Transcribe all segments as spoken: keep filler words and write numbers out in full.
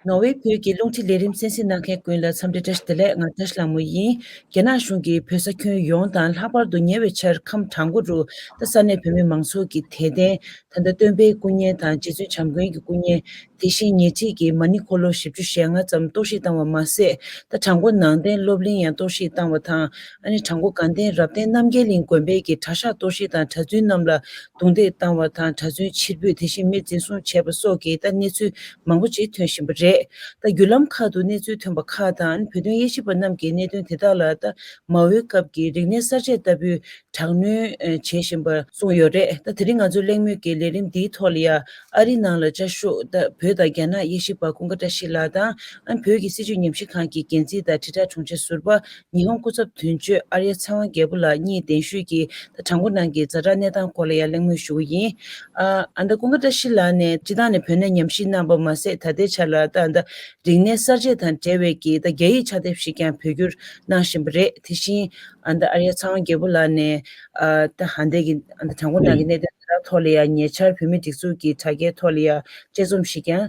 ནོར་ཝེ་བོད་ཀྱི་རླུང་འཕྲིན་ལས་རིམ་གསན་གཟིགས་གནང་མཁན་ཀུན་ལ་འཚམས་འདྲི་བཀྲ་ཤིས་བདེ་ལེགས། ང་བཀྲ་ཤིས་ལྷ་མོ་ཡིན། རྒྱ་ནག་གཞུང་གིས་བོད་ས་ཁྱོན་ཡོངས་དང་ལྷག་པར་དུ་ཉེ་བའི་ཆར་ཁམས་བྲག་འགོ་རུ་ད་ས་གནས་བོད་མི་མང་ཚོགས་ཀྱི་དད་རྟེན་ད་ལྟ་སྟོན་པའི་སྐུ་བརྙན་དང་རྗེ་བཙུན་བྱམས་མགོན་གྱི་སྐུ་བརྙན། དེ་བཞིན་ཉེ་འཁྲིས་ཀྱི་མ་ཎི་འཁོར་ལོ་བཞི་བཅུ་ཞེ་ལྔ་ཙམ་གཏོར་བཤིག་བཏང་བ་མ་ཟད། ད་བྲག་འགོ་ནང་བསྟན་སློབ་གླིང་ཡང་གཏོར་བཤིག་བཏང་བ་དང་། ཨ་ནི་བྲག་འགོ་དགའ་ལྡན་རབ་བརྟན་རྣམ་རྒྱལ་གླིང་དགོན་པའི་གི་གྲྭ་ཤག་གཏོར་བཤིག་དང་གྲྭ་བཙུན་རྣམས་ལ་རྡུང་རྡེག་བཏང་བ་དང་གྲྭ་བཙུན་ཕྱིར་འབུད་དེ་བཞིན་མི་འཛིན་བཟུང་བྱས་པ་སོགས་ཀྱི་ད་གནས་ཚུལ་མང་པོ་ཅིག་ཐོན་བཞིན་པ་རེད། ད་བརྒྱུད་ལམ་ཁག་ཏུ་གནས་ཚུལ་ཐོན་པ་ཁག་དང་བོད་དོན་དབྱེ་ཞིབ་པ་རྣམས་ཀྱིས་གནད་དོན་དེ་དག་ལ་ད་མའོའི་སྐབས་ཀྱི་རིག་གནས་གསར་བརྗེ་ལྟ་བུའི་དྲག་གནོན་བྱེད་བཞིན་པ་གསུངས་ཡོད་རེད། ད་དེ་རིང་ང་ཚོའི་གླེང་མོལ་གྱི་ལས་རིམ་འདིའི་ཐོག་ལ་ཡ་ཨ་རིའི་ནང་ལ་བཅའ་བཞུགས་ད་བོད་དང་རྒྱ་ནག་དབྱེ་ཞིབ་པ་ཀུན་དགའ་བཀྲ་ཤིས་ལགས་དང་ཨ་བོད་ཀྱི་སྲིད་བྱུས་ཉམས་ཞིབ་ཁང་གི་འགན་འཛིན་དང་དྲིལ་བསྒྲགས་དྲུང་ཆེ་ཟུར་པ་ཉི་ཧོང་སྐུ་ཚབ་དོན་གཅོད་ཨརྱ་ཚེ་དབང་རྒྱལ་པོ་ལགས་གཉིས་གདན་ཞུས་ཀྱིས་ད་བྲག་འགོ་ནང་གི་ཛ་དྲག་གནས་སྟངས་སྐོར་ལ་ཡ་གླེང་མོལ་ཞུ་གི་ཡིན། ཨ་ཨ་ད་ཀུན་དགའ་བཀྲ་ཤིས་ལགས་ནས་སྤྱི་བཏང་ནས་བོད་ནས་ཉམས་ཞིབ་གནང་པ་མ་ཟད་ད་ལྟའི་ཆ་ལ་ད་ད་རིག་གནས་གསར་བརྗེ་དང་འབྲེལ་བའི་གི་ད་རྒྱ་ཡིག་ཕྱག་དེབ་ཞིག་ཀྱང་བོད་བསྒྱུར་གནང་བཞིན་པ་རེད། དེ་བཞིན། ཨ་ད་ཨརྱ་ཚེ་དབང་རྒྱལ་པོ་ལགས་ནས་ཨ་ད་ཧན་ཏེ་གི་ཨ་ད་བྲག་འགོ་ནང་གི་གནད་དོན་དེ་དག་ཐོག་ལ་ཡང་ཉེ་ཆར་བོད་མི་སྒྲིག་འཛུགས་ཀྱི་དྲ་རྒྱའི་ཐོག་ལ་ཡང་དཔྱད་རྩོམ་ཞིག་ཀྱང་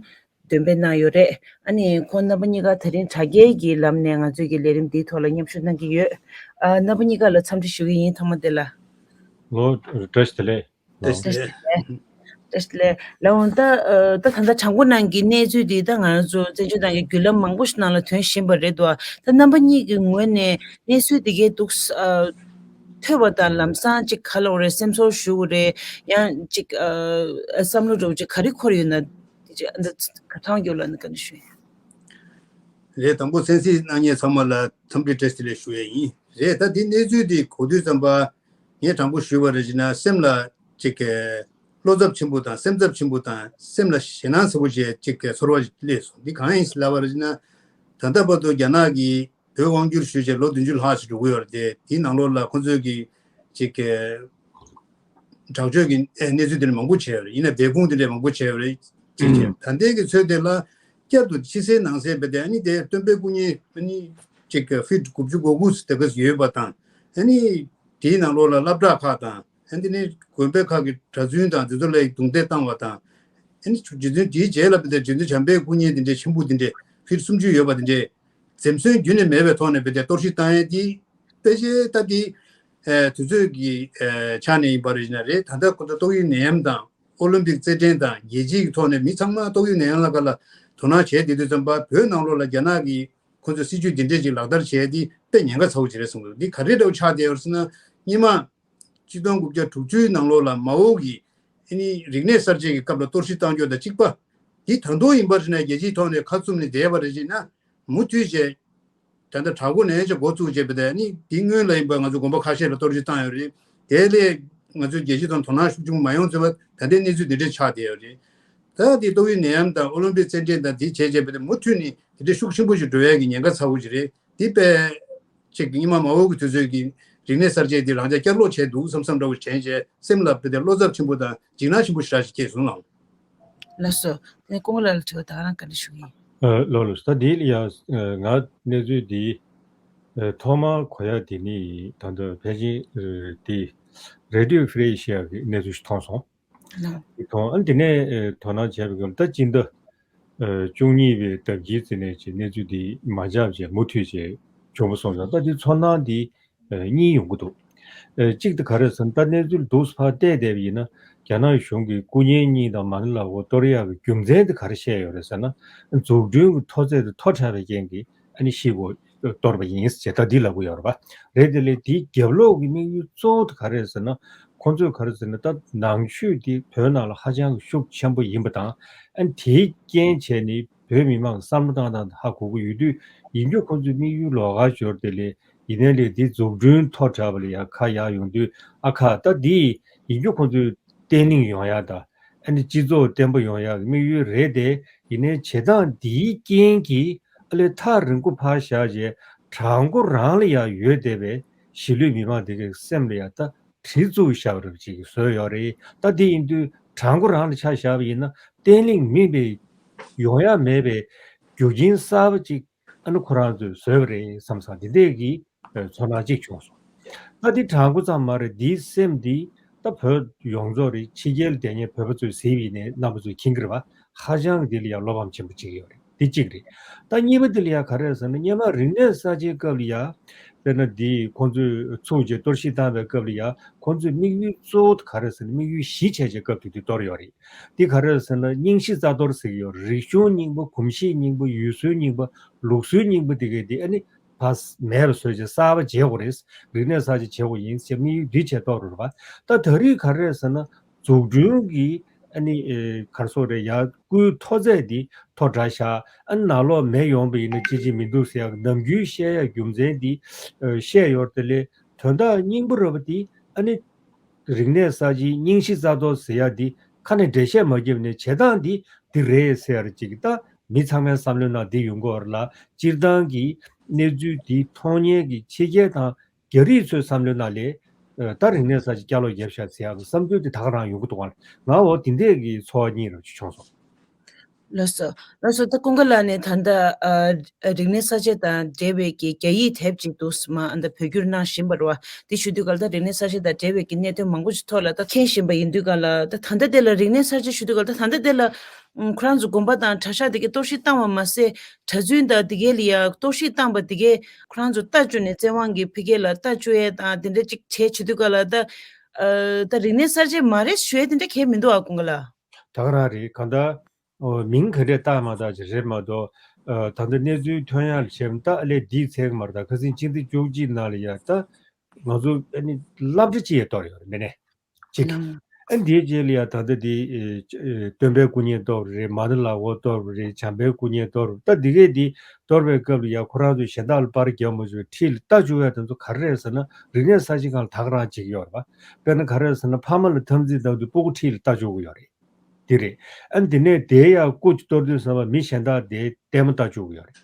འདོན་སྤེལ་གནང་ཡོད་རེད། ཨ་ནི་ཁོང་རྣམ་པ་གཉིས་ཀ་ད་རིང་དྲ་རྒྱའི་གི་ལམ་ནས་ང་ཚོའི་གི་ལས་རིམ་འདིའི་ཐོག་ལ་མཉམ་ཞུགས་གནང་གི་ཡོད། ཨ་རྣམ་པ་གཉིས་ཀ་ལ་འཚམས་འདྲི་ཞུ་གི་ཡིན། ཐོག་མ་དེ་ལ། ལོ་བཀྲ་ཤིས་བདེ་ལེགས། བཀྲ་ཤིས་བདེ་ལེགས། བཀྲ་ཤིས་བདེ་ལེགས། ལགས་འོང་ད་ཨ་ད་ད་ལྟ་བྲག་འགོ་ནང་གི་གནས་ཚུལ་འདི་ད་ང་རང་ཚོ་བཙན་བྱོལ་ནང་གི་བརྒྱུད་ལམ་མང་པོ་ཞིག་ནང་ལ་ཐོན་བཞིན་པ་རེད་འདུག་ད་རྣམ་པ་གཉིས་ཀྱི་ངོས་ནས་གནས་ཚུལ་འདི་གའི་འདུག་ཨ་ཐོས་པ་དང་ལམ་སང་ཅིག་ག་ལབ་དགོས་རེད། སེམས་ཚོར་ཞུ་དགོས་རེད། ཡང་ཅིག་ཨ་བསམ་བློ་འདྲ་བོ་ཅིག་ག་རེ་འཁོར་ཡོད་ན་དེ་ཅིག་ཨ་ད་ག་ཐང་རྒྱུ་ལ་ནི་ག་ནས་ཞུ་ཡིན། རེད། དང་པོ་གསན་གཟིགས་གནང་མཁན་ཚང་མ་ལ་འཚམས་འདྲི་བཀྲ་ཤིས་བདེ་ལེགས་ཞུ་ཡས་ཡིན། རེད། ད་འདི་གནས་ཚུལ་འདི་གོ་དུས་ཙམ་པ། ངས་དྲང་པོ་ཞུས་པ་རེད་ཅེ་ན་སེམས་ལ་ཅིག་གི་བློ་འཚབ་ཆེན་པོ་དང་སེམས་འཚབ་ཆེན་པོ་དང་སེམས་ལ་ཞེད་སྣང་ཚ་པོ་བྱས་ཅིག་གི་ཚོར་བ་ཞིག་སླེབས་སོང་། འདི་གང་ཡིན་ཟེར་ལབ་པ་རེད་ཅེ་ན། ད་ལྟ་བར་དུ་རྒྱ་ནག་གིས་བོད་དབང་བསྒྱུར་ཞུས་བྱས་ལོ་བདུན་ཅུ་ལྷག་ཞིག་འགྲོ་གི་ཡོད་རེད་དེ། དེའི་ནང་ལོགས་ལ་ཁོང་ཚོས་ཀྱི་ཅིག་གི་དྲག་སྤྱོད་ཀྱི་ཨེ་གནས་ཚུལ་དེ་འདྲ་མང་པོ་བྱས་ཡོད་རེད། ཡིན་ན་སྦས་སྐུང་དེ་འདྲ་མང་པོ་བྱས་ཡོད་རེད། ཅིག་བྱས། ད་ལྟའི་གི་ཚོད་དེ་ལ་བསྐྱར་དུ་ཕྱི་གསལ་ནང་གསལ་བྱས་ཏེ་ཨ་ནི་དེ་སྟོན་པའི་སྐུ་བརྙན་ཨ་ནི་ཅིག་གི་ཕིཊ་དགུ་བཅུ་གོ་དགུ་ཙམ་དེ་ག་ཙམ་ཡོད་པ་དང་། ཨ་ནི་དེའི་ནང་ལོགས་ལ་སློབ་གྲྭ་ཁག་དང་། ཨ་ནི་དེ་ནས་དགོན་པའི་ཁག་གི་གྲྭ་བཙུན་དང་དེ་ཚོ་ལ་རྡུང་རྡེག་བཏང་བ་དང་། ཨ་ནི་རྗེ་བཙུན་དེའི་རྗེས་ལ་བྱས་ཏེ་རྗེ་བཙུན་བྱམས་པའི་སྐུ་བརྙན་དེ་འདྲའི་ཆེན་པོ་དེ་འདྲའི་ཕིཊ་སུམ་ཅུ་ཡོད་པ་དེ་འདྲའི་འཛེམ་ཟོན་རྒྱུན་ནས་མེད་པའི་ཐོག་ནས་བྱས་ཏེ་གཏོར་བཤིག་བཏང་ཡས་དེ་ཕལ་ཆེར་ད་དེ་ཨ་དུས་ཚོད་ཀྱི་ཨ་ཆ་ནས་ཡིན་པ་རེད་ན་རེད། ད་ལྟ་ཁོ་ཚོ་ཏོག་དབྱིབས་ནད་ཡམས་དང་ཨོ་ལིམ་པིག་རྩེད་འགྲན་དང་རྒྱལ་སྤྱིའི་ཐོག་ནས་མི་ཚང་མ་ཏོག་དབྱིབས་ནད་ཡམས་ལ་ག་ལ་དོ་སྣང་བྱས་བསྡད་དུས་ཙམ་པ་བོད་ནང་ལོགས་ལ་རྒྱ་ནག་གིས་ཁོ་ཚོའི་སྲིད་ཇུས་འདི་འདྲས་ཅིག་ལག་བསྟར་བྱས་དེ་དཔེ་ཉེན་ཁ་ཚ་པོ་ཅིག་རེད་གསུངས་འདུག་འདི་ག་རེ་འདྲ་བོ་ཆགས་བསྡད་ཡོད་ཟེར་ན། སྔོན་མ་ཆིག་སྟོང་དགུ་བརྒྱ་དྲུག་ཅུའི་ནང་ལོགས་ལ་མའོ་གིས་ཨ་ནི་རིག་གནས་གསར་བརྗེ་གི་སྐབས་ལ་གཏོར་བཤིག་བཏང་རྒྱུ་དང་གཅིག་པ། འདི་ད་དུང་ཡིན་པར་བྱས་ན་རྒྱལ་སྤྱིའི་ཐོག་ནས་ཁ་བཙུམ་ནས་བསྡད་པ་རེད་ཅེ་ན། མུ་མཐུད་བྱས། ད་ལྟ་དྲག་པོ་ནས་ཅིག་འགོ་བཙུགས་བྱས་པ་དེ་ནི་འདི་སྔོན་ལ་ཡིན་པ་ང་ཚོ་དགོན་པ་ཁ་ཤས་ལ་གཏོར་བཤིག་བཏང་ཡོད་རེད། དེ་ལས་ང་ཚོ་རྒྱལ་སྤྱིའི་ཐོག་དོ་སྣང་ཤུགས་ཆེན་པོ་མ་ཡོང་ཚེ་བ་ད་ལྟའི་གནས་ཚུལ་འདི་འདྲས་ཆགས་བསྡད་ཡོད་རེད། ད་འདི་ཏོག་དབྱིབས་ནད་ཡམས་དང་ཨོ་ལིམ་པིག་རྩེད་འགྲན་དང་འདི་བྱས་བྱས་པ་དེ་མུ་མཐུད་ནས་འདི་འདྲས་ཤུགས་ཆེན་པོ་ཞིག་འགྲོ་ཡས་ཀྱི་ཉེན་ཁ་ཚ་པོ་ཞིག་རེད། འདི་དཔེ་ཅིག་སྔོན་མ་མའོ་གི་དུས་ཚོད་ཀྱི་རིག་གནས་གསར་བརྗེ་འདི་རང་ཅག་བསྐྱར་ལོག་བྱས་འདུག་བསམ་བསམ་འདྲ་བོ་དྲན་བྱས་སེམས་ལ་དཔེ་དེ་བློ་འཚབ་ཆེན་པོ་དང་འཇིགས་སྣང་ཆེན་པོ་ཞེ་དྲག་ཞིག་སྐྱེས་སོང་ལགས། ལགས་སོ། དེ་ནས་ཀུན་དགའ་ལགས་ལ་དྲི་བ་ད་ག་རང་བཀའ་འདྲི་ཞུ་གི་ཡིན། ཨ་ལགས་ལགས་སོ། ད་འདི་ལ་ཡང་ང་གནས་ཚུལ་འདི་ཨ་ཐོག་མར་གོ་ཡ་དེ་ནི་ད་ལྟ་ཕལ་ཆེར་ཨ་དེ་རེ་ཌི་ཡོ་ཧྥི་རི་ཨེ་ཤི་ཡ་གི་གནས་ཚུལ་ཞིག་མཐོང་སོང་། ལགས། དེ་མཐོང་ཨ་དེ་ནས་ཨ་དོ་སྣང་བྱས་པའི་སྐབས་ད་སྤྱི་ཟླ་ཨ་བཅུ་གཉིས་པའི་ཟླ་དཀྱིལ་ཙམ་ནས་ཅིག་གནས་ཚུལ་འདི་མ་འཇགས་བྱས་མུ་མཐུད་བྱས་བྱུང་བ་སོང་ཙང་ད་འདི་ཚོར་སྣང་འདི་ཨ་གཉིས་ཡོང་གི་འདུག་ཨ་གཅིག་དེ་ག་རེ་ཟེར་ན་ད་གནས་ཚུལ་འདུག་སེ་ཕར་བལྟས་བསྡད་པ་ཡིན་ན་རྒྱ་ནག་གཞུང་གིས་སྐུ་བརྙན་གཉིས་དང་མ་ཎི་ལག་འཁོར་གཏོར་ཡག་གི་རྒྱུ་མཚན་དེ་ག་རེ་བཤད་ཡོད་རེད་ཟེར་ན། འཛུགས་སྐྲུན་གྱི་མཐོ་ཚད་དེ་མཐོ་དྲགས་པའི་རྐྱེན་གྱིས་ཨ་ནི་ཤི་བོ་གཏོར་བ་ཡིན་ཞེས་ད་འདི་ལབ་ཀྱི་ཡོད་རེད་པ། རེད་དེ་ལས་དེའི་རྒྱབ་ལོགས་ཀྱི་དམིགས་ཡུལ་གཙོ་བོ་དེ་ག་རེ་རེད་ཟེར་ན། ཁོང་ཚོས་ག་རེ་ཟེར་ན་ད་ནང་ཆོས་དེ་བོད་ནང་ལ་ཧ་ཅང་གི་ཤུགས་ཆེན་པོ་ཡིན་པ་དང་ཨ་ནི་དེའི་རྐྱེན་བྱས་ནས་བོད་མི་མང་གི་བསམ་བློ་བཏང་སྟངས་དེ་ཧ་གོ་གི་ཡོད་དུས་ཡིན་རྒྱུ་ཁོང་ཚོའི་དམིགས་ཡུལ་ལོགས་ཀ་འབྱོར་དེ་ལས། ཡིན་ནའི་ལས་འདི་འཛུགས་སྐྲུན་མཐོ་དྲགས་པ་ལ་ཡ་ཁ་ཡར་ཡོང་དུས་ཨ་ཁ་ད་འདི་ཡིན་རྒྱུ་ཁོང་ཚོའི་བརྟན་ལྷིང་ཡོང་ཡ་ད་ཨ་ནི་སྤྱི་ཚོགས་བརྟན་པོ་ཡོང་ཡ་གི་དམིགས་ཡུལ་རེད་དེ། ཡིན་ནའི་བྱེད་སྟངས་འདིའི་རྐྱེན་གྱིས་ཨ་ལས་ཐག་རིང་པོ་ཕར་བཞག་རྗེས་བྲག་འགོ་རང་ལ་ཡ་ཡོད་བསྡད་པའི་གཞིས་ལུས་མི་མང་དེ་གའི་སེམས་ལ་ཡ་ད་གྲི་བཙུགས་བཞག་པ་རབ་ཅིག་བཟོས་ཡོད་རེད། ད་འདི་ཡིན་དུས་བྲག་འགོ་རང་ལ་ཆ་བཞག་པ་ཡིན་ན་བརྟན་ལྷིང་མིན་པའི་ཡོང་ཡ་མེད་པའི་རྒྱུ་རྐྱེན་གསར་པ་ཅིག་ཨ་ནི་ཁོ་རང་ཚོས་བཟོས་པ་རེད་བསམ་ས་འདི་འདྲས་ཀྱི་ཨ་ཚོར་སྣང་གཅིག་བྱུང་སོང་། ད་འདི་བྲག་འགོ་ཙམ་མ་རེད། འདིའི་སེམས་འདི་ད་བོད་ཡོངས་རྫོགས་རེད། ཕྱི་རྒྱལ་ལ་བསྡད་མཁན་བོད་པ་ཚོས་གཟིགས་པ་ཡིན་ནའི་རྣམ་པ་ཚོས་མཁྱེན་གྱི་རེད་པ། ཧ་ཅང་གི་འདི་ལ་ཡང་བློ་ཕམ་ཆེན་པོ་བྱེད་ཀྱི་ཡོད་རེད། འདི་གཅིག་རེད། ད་གཉིས་པ་འདི་ལ་ཡ་ག་རེ་ཟེར་ན། སྔོན་མ་རིག་གནས་གསར་བརྗེའི་སྐབས་ལ་ཡ་དཔེར་ན་འདི་ཁོང་ཚོས་ཚུགས་རྗེས་གཏོར་བཤིག་བཏང་བའི་སྐབས་ལ་ཡ་ཁོང་ཚོས་དམིགས་ཡུལ་གཙོ་བོ་ག་རེ་ཟེར་ན། དམིགས་ཡུལ་བཞི་བྱས་བྱས་སྐབས་དེ་དུས་གཏོར་ཡོད་རེད། འདི་ག་རེ་ཟེར་ན། རྙིང་བཞི་རྩ་གཏོར་ཟེར་གྱི་ཡོད་རེད། རིག་གཞུང་རྙིང་པ། གོམས་གཤིས་རྙིང་པ། ཡུལ་སྲོལ་རྙིང་པ། ལུགས་སྲོལ་རྙིང་པ་དེ་གས་དེ་ཨ་ནི་ཕར་མེད་པ་བཟོས་བྱས་གསར་པ་བྱེད་དགོས་རེད། རིག་གནས་གསར་བརྗེ་བྱེད་དགོས་ཡིན་ཟེར་དམིགས་ཡུལ་འདི་བྱས་གཏོར་རེད་པ། ད་ད་རེས་ག་རེ་ཟེར་ན། འཛུགས་སྐྲུན་གྱི་ཨ་ནི་ཨེ་ག་རེ་ཟེར་དགོས་རེད། ཡར་སྐུལ་མཐོ་ཚད་འདི་མཐོ་དྲགས་ཤག་ཨ་ནི་ནང་ལོགས་མེ་ཡོང་བ་ཡིན་ན་ཅི་ཅི་མི་འདུག་ཟེར་ཡག་ནམ་རྒྱུན་བཤད་ཡག་རྒྱུ་མཚན་འདི་ཨེ་བཤད་ཡོད་རེད། དེ་ལས་དོན་དག་སྙིང་པོ་རེད་པ། འདི་ཨ་ནི་རིག་གནས་གསར་བརྗེའི་རྙིང་བཞི་རྩ་གཏོར་ཟེར་ཡག་འདི་ཁ་ནས་འགྲེལ་བཤད་མ་བརྒྱབ་ནས་བྱེད་སྟངས་འདི་འདི་རེད་ཟེར་ཡག་ཅིག་ད་མི་ཚང་མའི་བསམ་བློའི་ནང་འདི་ཡོང་གི་ཡོད་རེད་ལ། སྤྱིར་བཏང་གི་གནས་ཚུལ་འདི་མཐོང་མཁན་གྱི་ཕྱི་རྒྱལ་དང་རྒྱ་རིགས་ཚོའི་བསམ་བློའི་ནང་ལ་ཨ་ད་རིག་གནས་གསར་བརྗེ་བསྐྱར་ལོག་བརྒྱབ་ཤག་ཟེར་ཡག་གི་བསམ་ཚུལ་དེ་ད་ག་རང་ཡོང་གི་འདུག་ག་ང་འོ་དེ་འདྲས་ཀྱི་ཚོར་བ་གཉིས་རེ་བྱུང་སོང་། ལགས་སོ། ལགས་སོ། ད་ཀུན་དགའ་ལགས་ནས་ད་ལྟ་ཨ་རིག་གནས་གསར་བརྗེ་དང་འབྲེལ་བའི་གི་རྒྱ་ཡིག་དེབ་ཅིག་འདུག་སེ་མར་ཨ་ད་བོད་བསྒྱུར་གནང་བཞིན་པ་རེད་པ། དེ་ཞུ་དུས་ག་ལ་ད་རིག་གནས་གསར་བརྗེ་དང་འབྲེལ་བའི་གི་གནད་དོན་མང་པོ་ཞིག་ཐོག་ལ་ད་མཁྱེན་བཞིན་པ་ཡིན་དུས་ག་ལ། ད་ད་ལྟ་དེ་ལ་རིག་གནས་གསར་བརྗེ་ཞུ་དུས་ག་ལ་ད་ད་ལྟ་དེ་ལ་ཁོ་རང་ཚོ་དགོན་པ་དང་གྲྭ་ཤག་དེ་གའི་གཏོར་བཤིག་བཏང་བ་མ་ཟད། གྲྭ་བཙུན་དང་དེ་གའི་ལ་ཡ་གཏོར་བཤིག་བཏང་པ་དེ་གའི་ཁོ་རང་ཚོ་རྟ་བཅུག་ནས་བཙན་དབང་གིས་ཕ་གི་ལ་རྟ་བཅུག་ཡས་དང་དེ་འདྲ་ཅིག་བྱས་བྱེད་དུས་ག་ལ་ད་ཨ་ད་རིག་གནས་གསར་བརྗེ་མ་རེད་ཞུ་ཡས་དེ་འདྲ་གང་ཡང་མི་འདུག་ཨ་ཀུན་དགའ་ལགས། ད་ག་རང་རེད། གང་ལྟར་ཨོ་མིང་ག་འདྲས་བཏགས་མ་བཏགས་ཅིག་རེད་མ་གཏོགས། ཨ་ད་ལྟ་གནས་ཚུལ་ཐོན་ཡག་ལ་བྱས་ན་ད་ཨ་ལས་འདིས་ཚད་ཀྱི་མ་རེད། ད་ཁ་སང་ཕྱི་ཟླ་བཅུ་གཅིག་ནང་ལ་ཡ་ད་ང་ཚོ་ཨ་ནི་སློབ་གྲྭ་གཅིག་ཡང་གཏོར་ཡོད་རེད། འདི་ནས་གཅིག་དང་། ཨ་འདིའི་རྗེས་ལ་ཡ་ད་ལྟ་འདི་ཨེ་ཨེ་སྟོན་པའི་སྐུ་བརྙན་གཏོར་རེད། མ་ཎི་ལག་འཁོར་གཏོར་རེད། བྱམས་པའི་སྐུ་བརྙན་གཏོར། ད་འདི་གས་འདི་གཏོར་བའི་སྐབས་ལ་ཡ་ཁོ་རང་ཚོས་གཞན་དག་ལ་པར་རྒྱག་མ་བཅུག་པའི་འཁྲིས་ལ་རྟ་བཅུག་ཡ་དེ་ཚོ་ག་རེ་རེད་ཟེར་ན། རིག་གནས་གསར་བརྗེ་སྒང་ལ་ད་ག་རང་བྱེད་ཀྱི་ཡོད་རེད་པ། དཔེར་ན་ག་རེ་རེད་ཟེར་ན། ཕ་མ་ལ་འཐབ་འཛིང་བཏང་དུས་སྤུ་གུ་འཁྲིས་ལ་རྟ་བཅུག་གི་ཡོད་རེད། འདི་རེད། ཨ་འདི་ནས་དེ་ཡར་སྐུ་གཏོར་དུས་ཙམ་པ་མི་གཞན་དག་དེ་ལྟད་མོ་ལྟ་བཅུག་གི་ཡོད་རེད།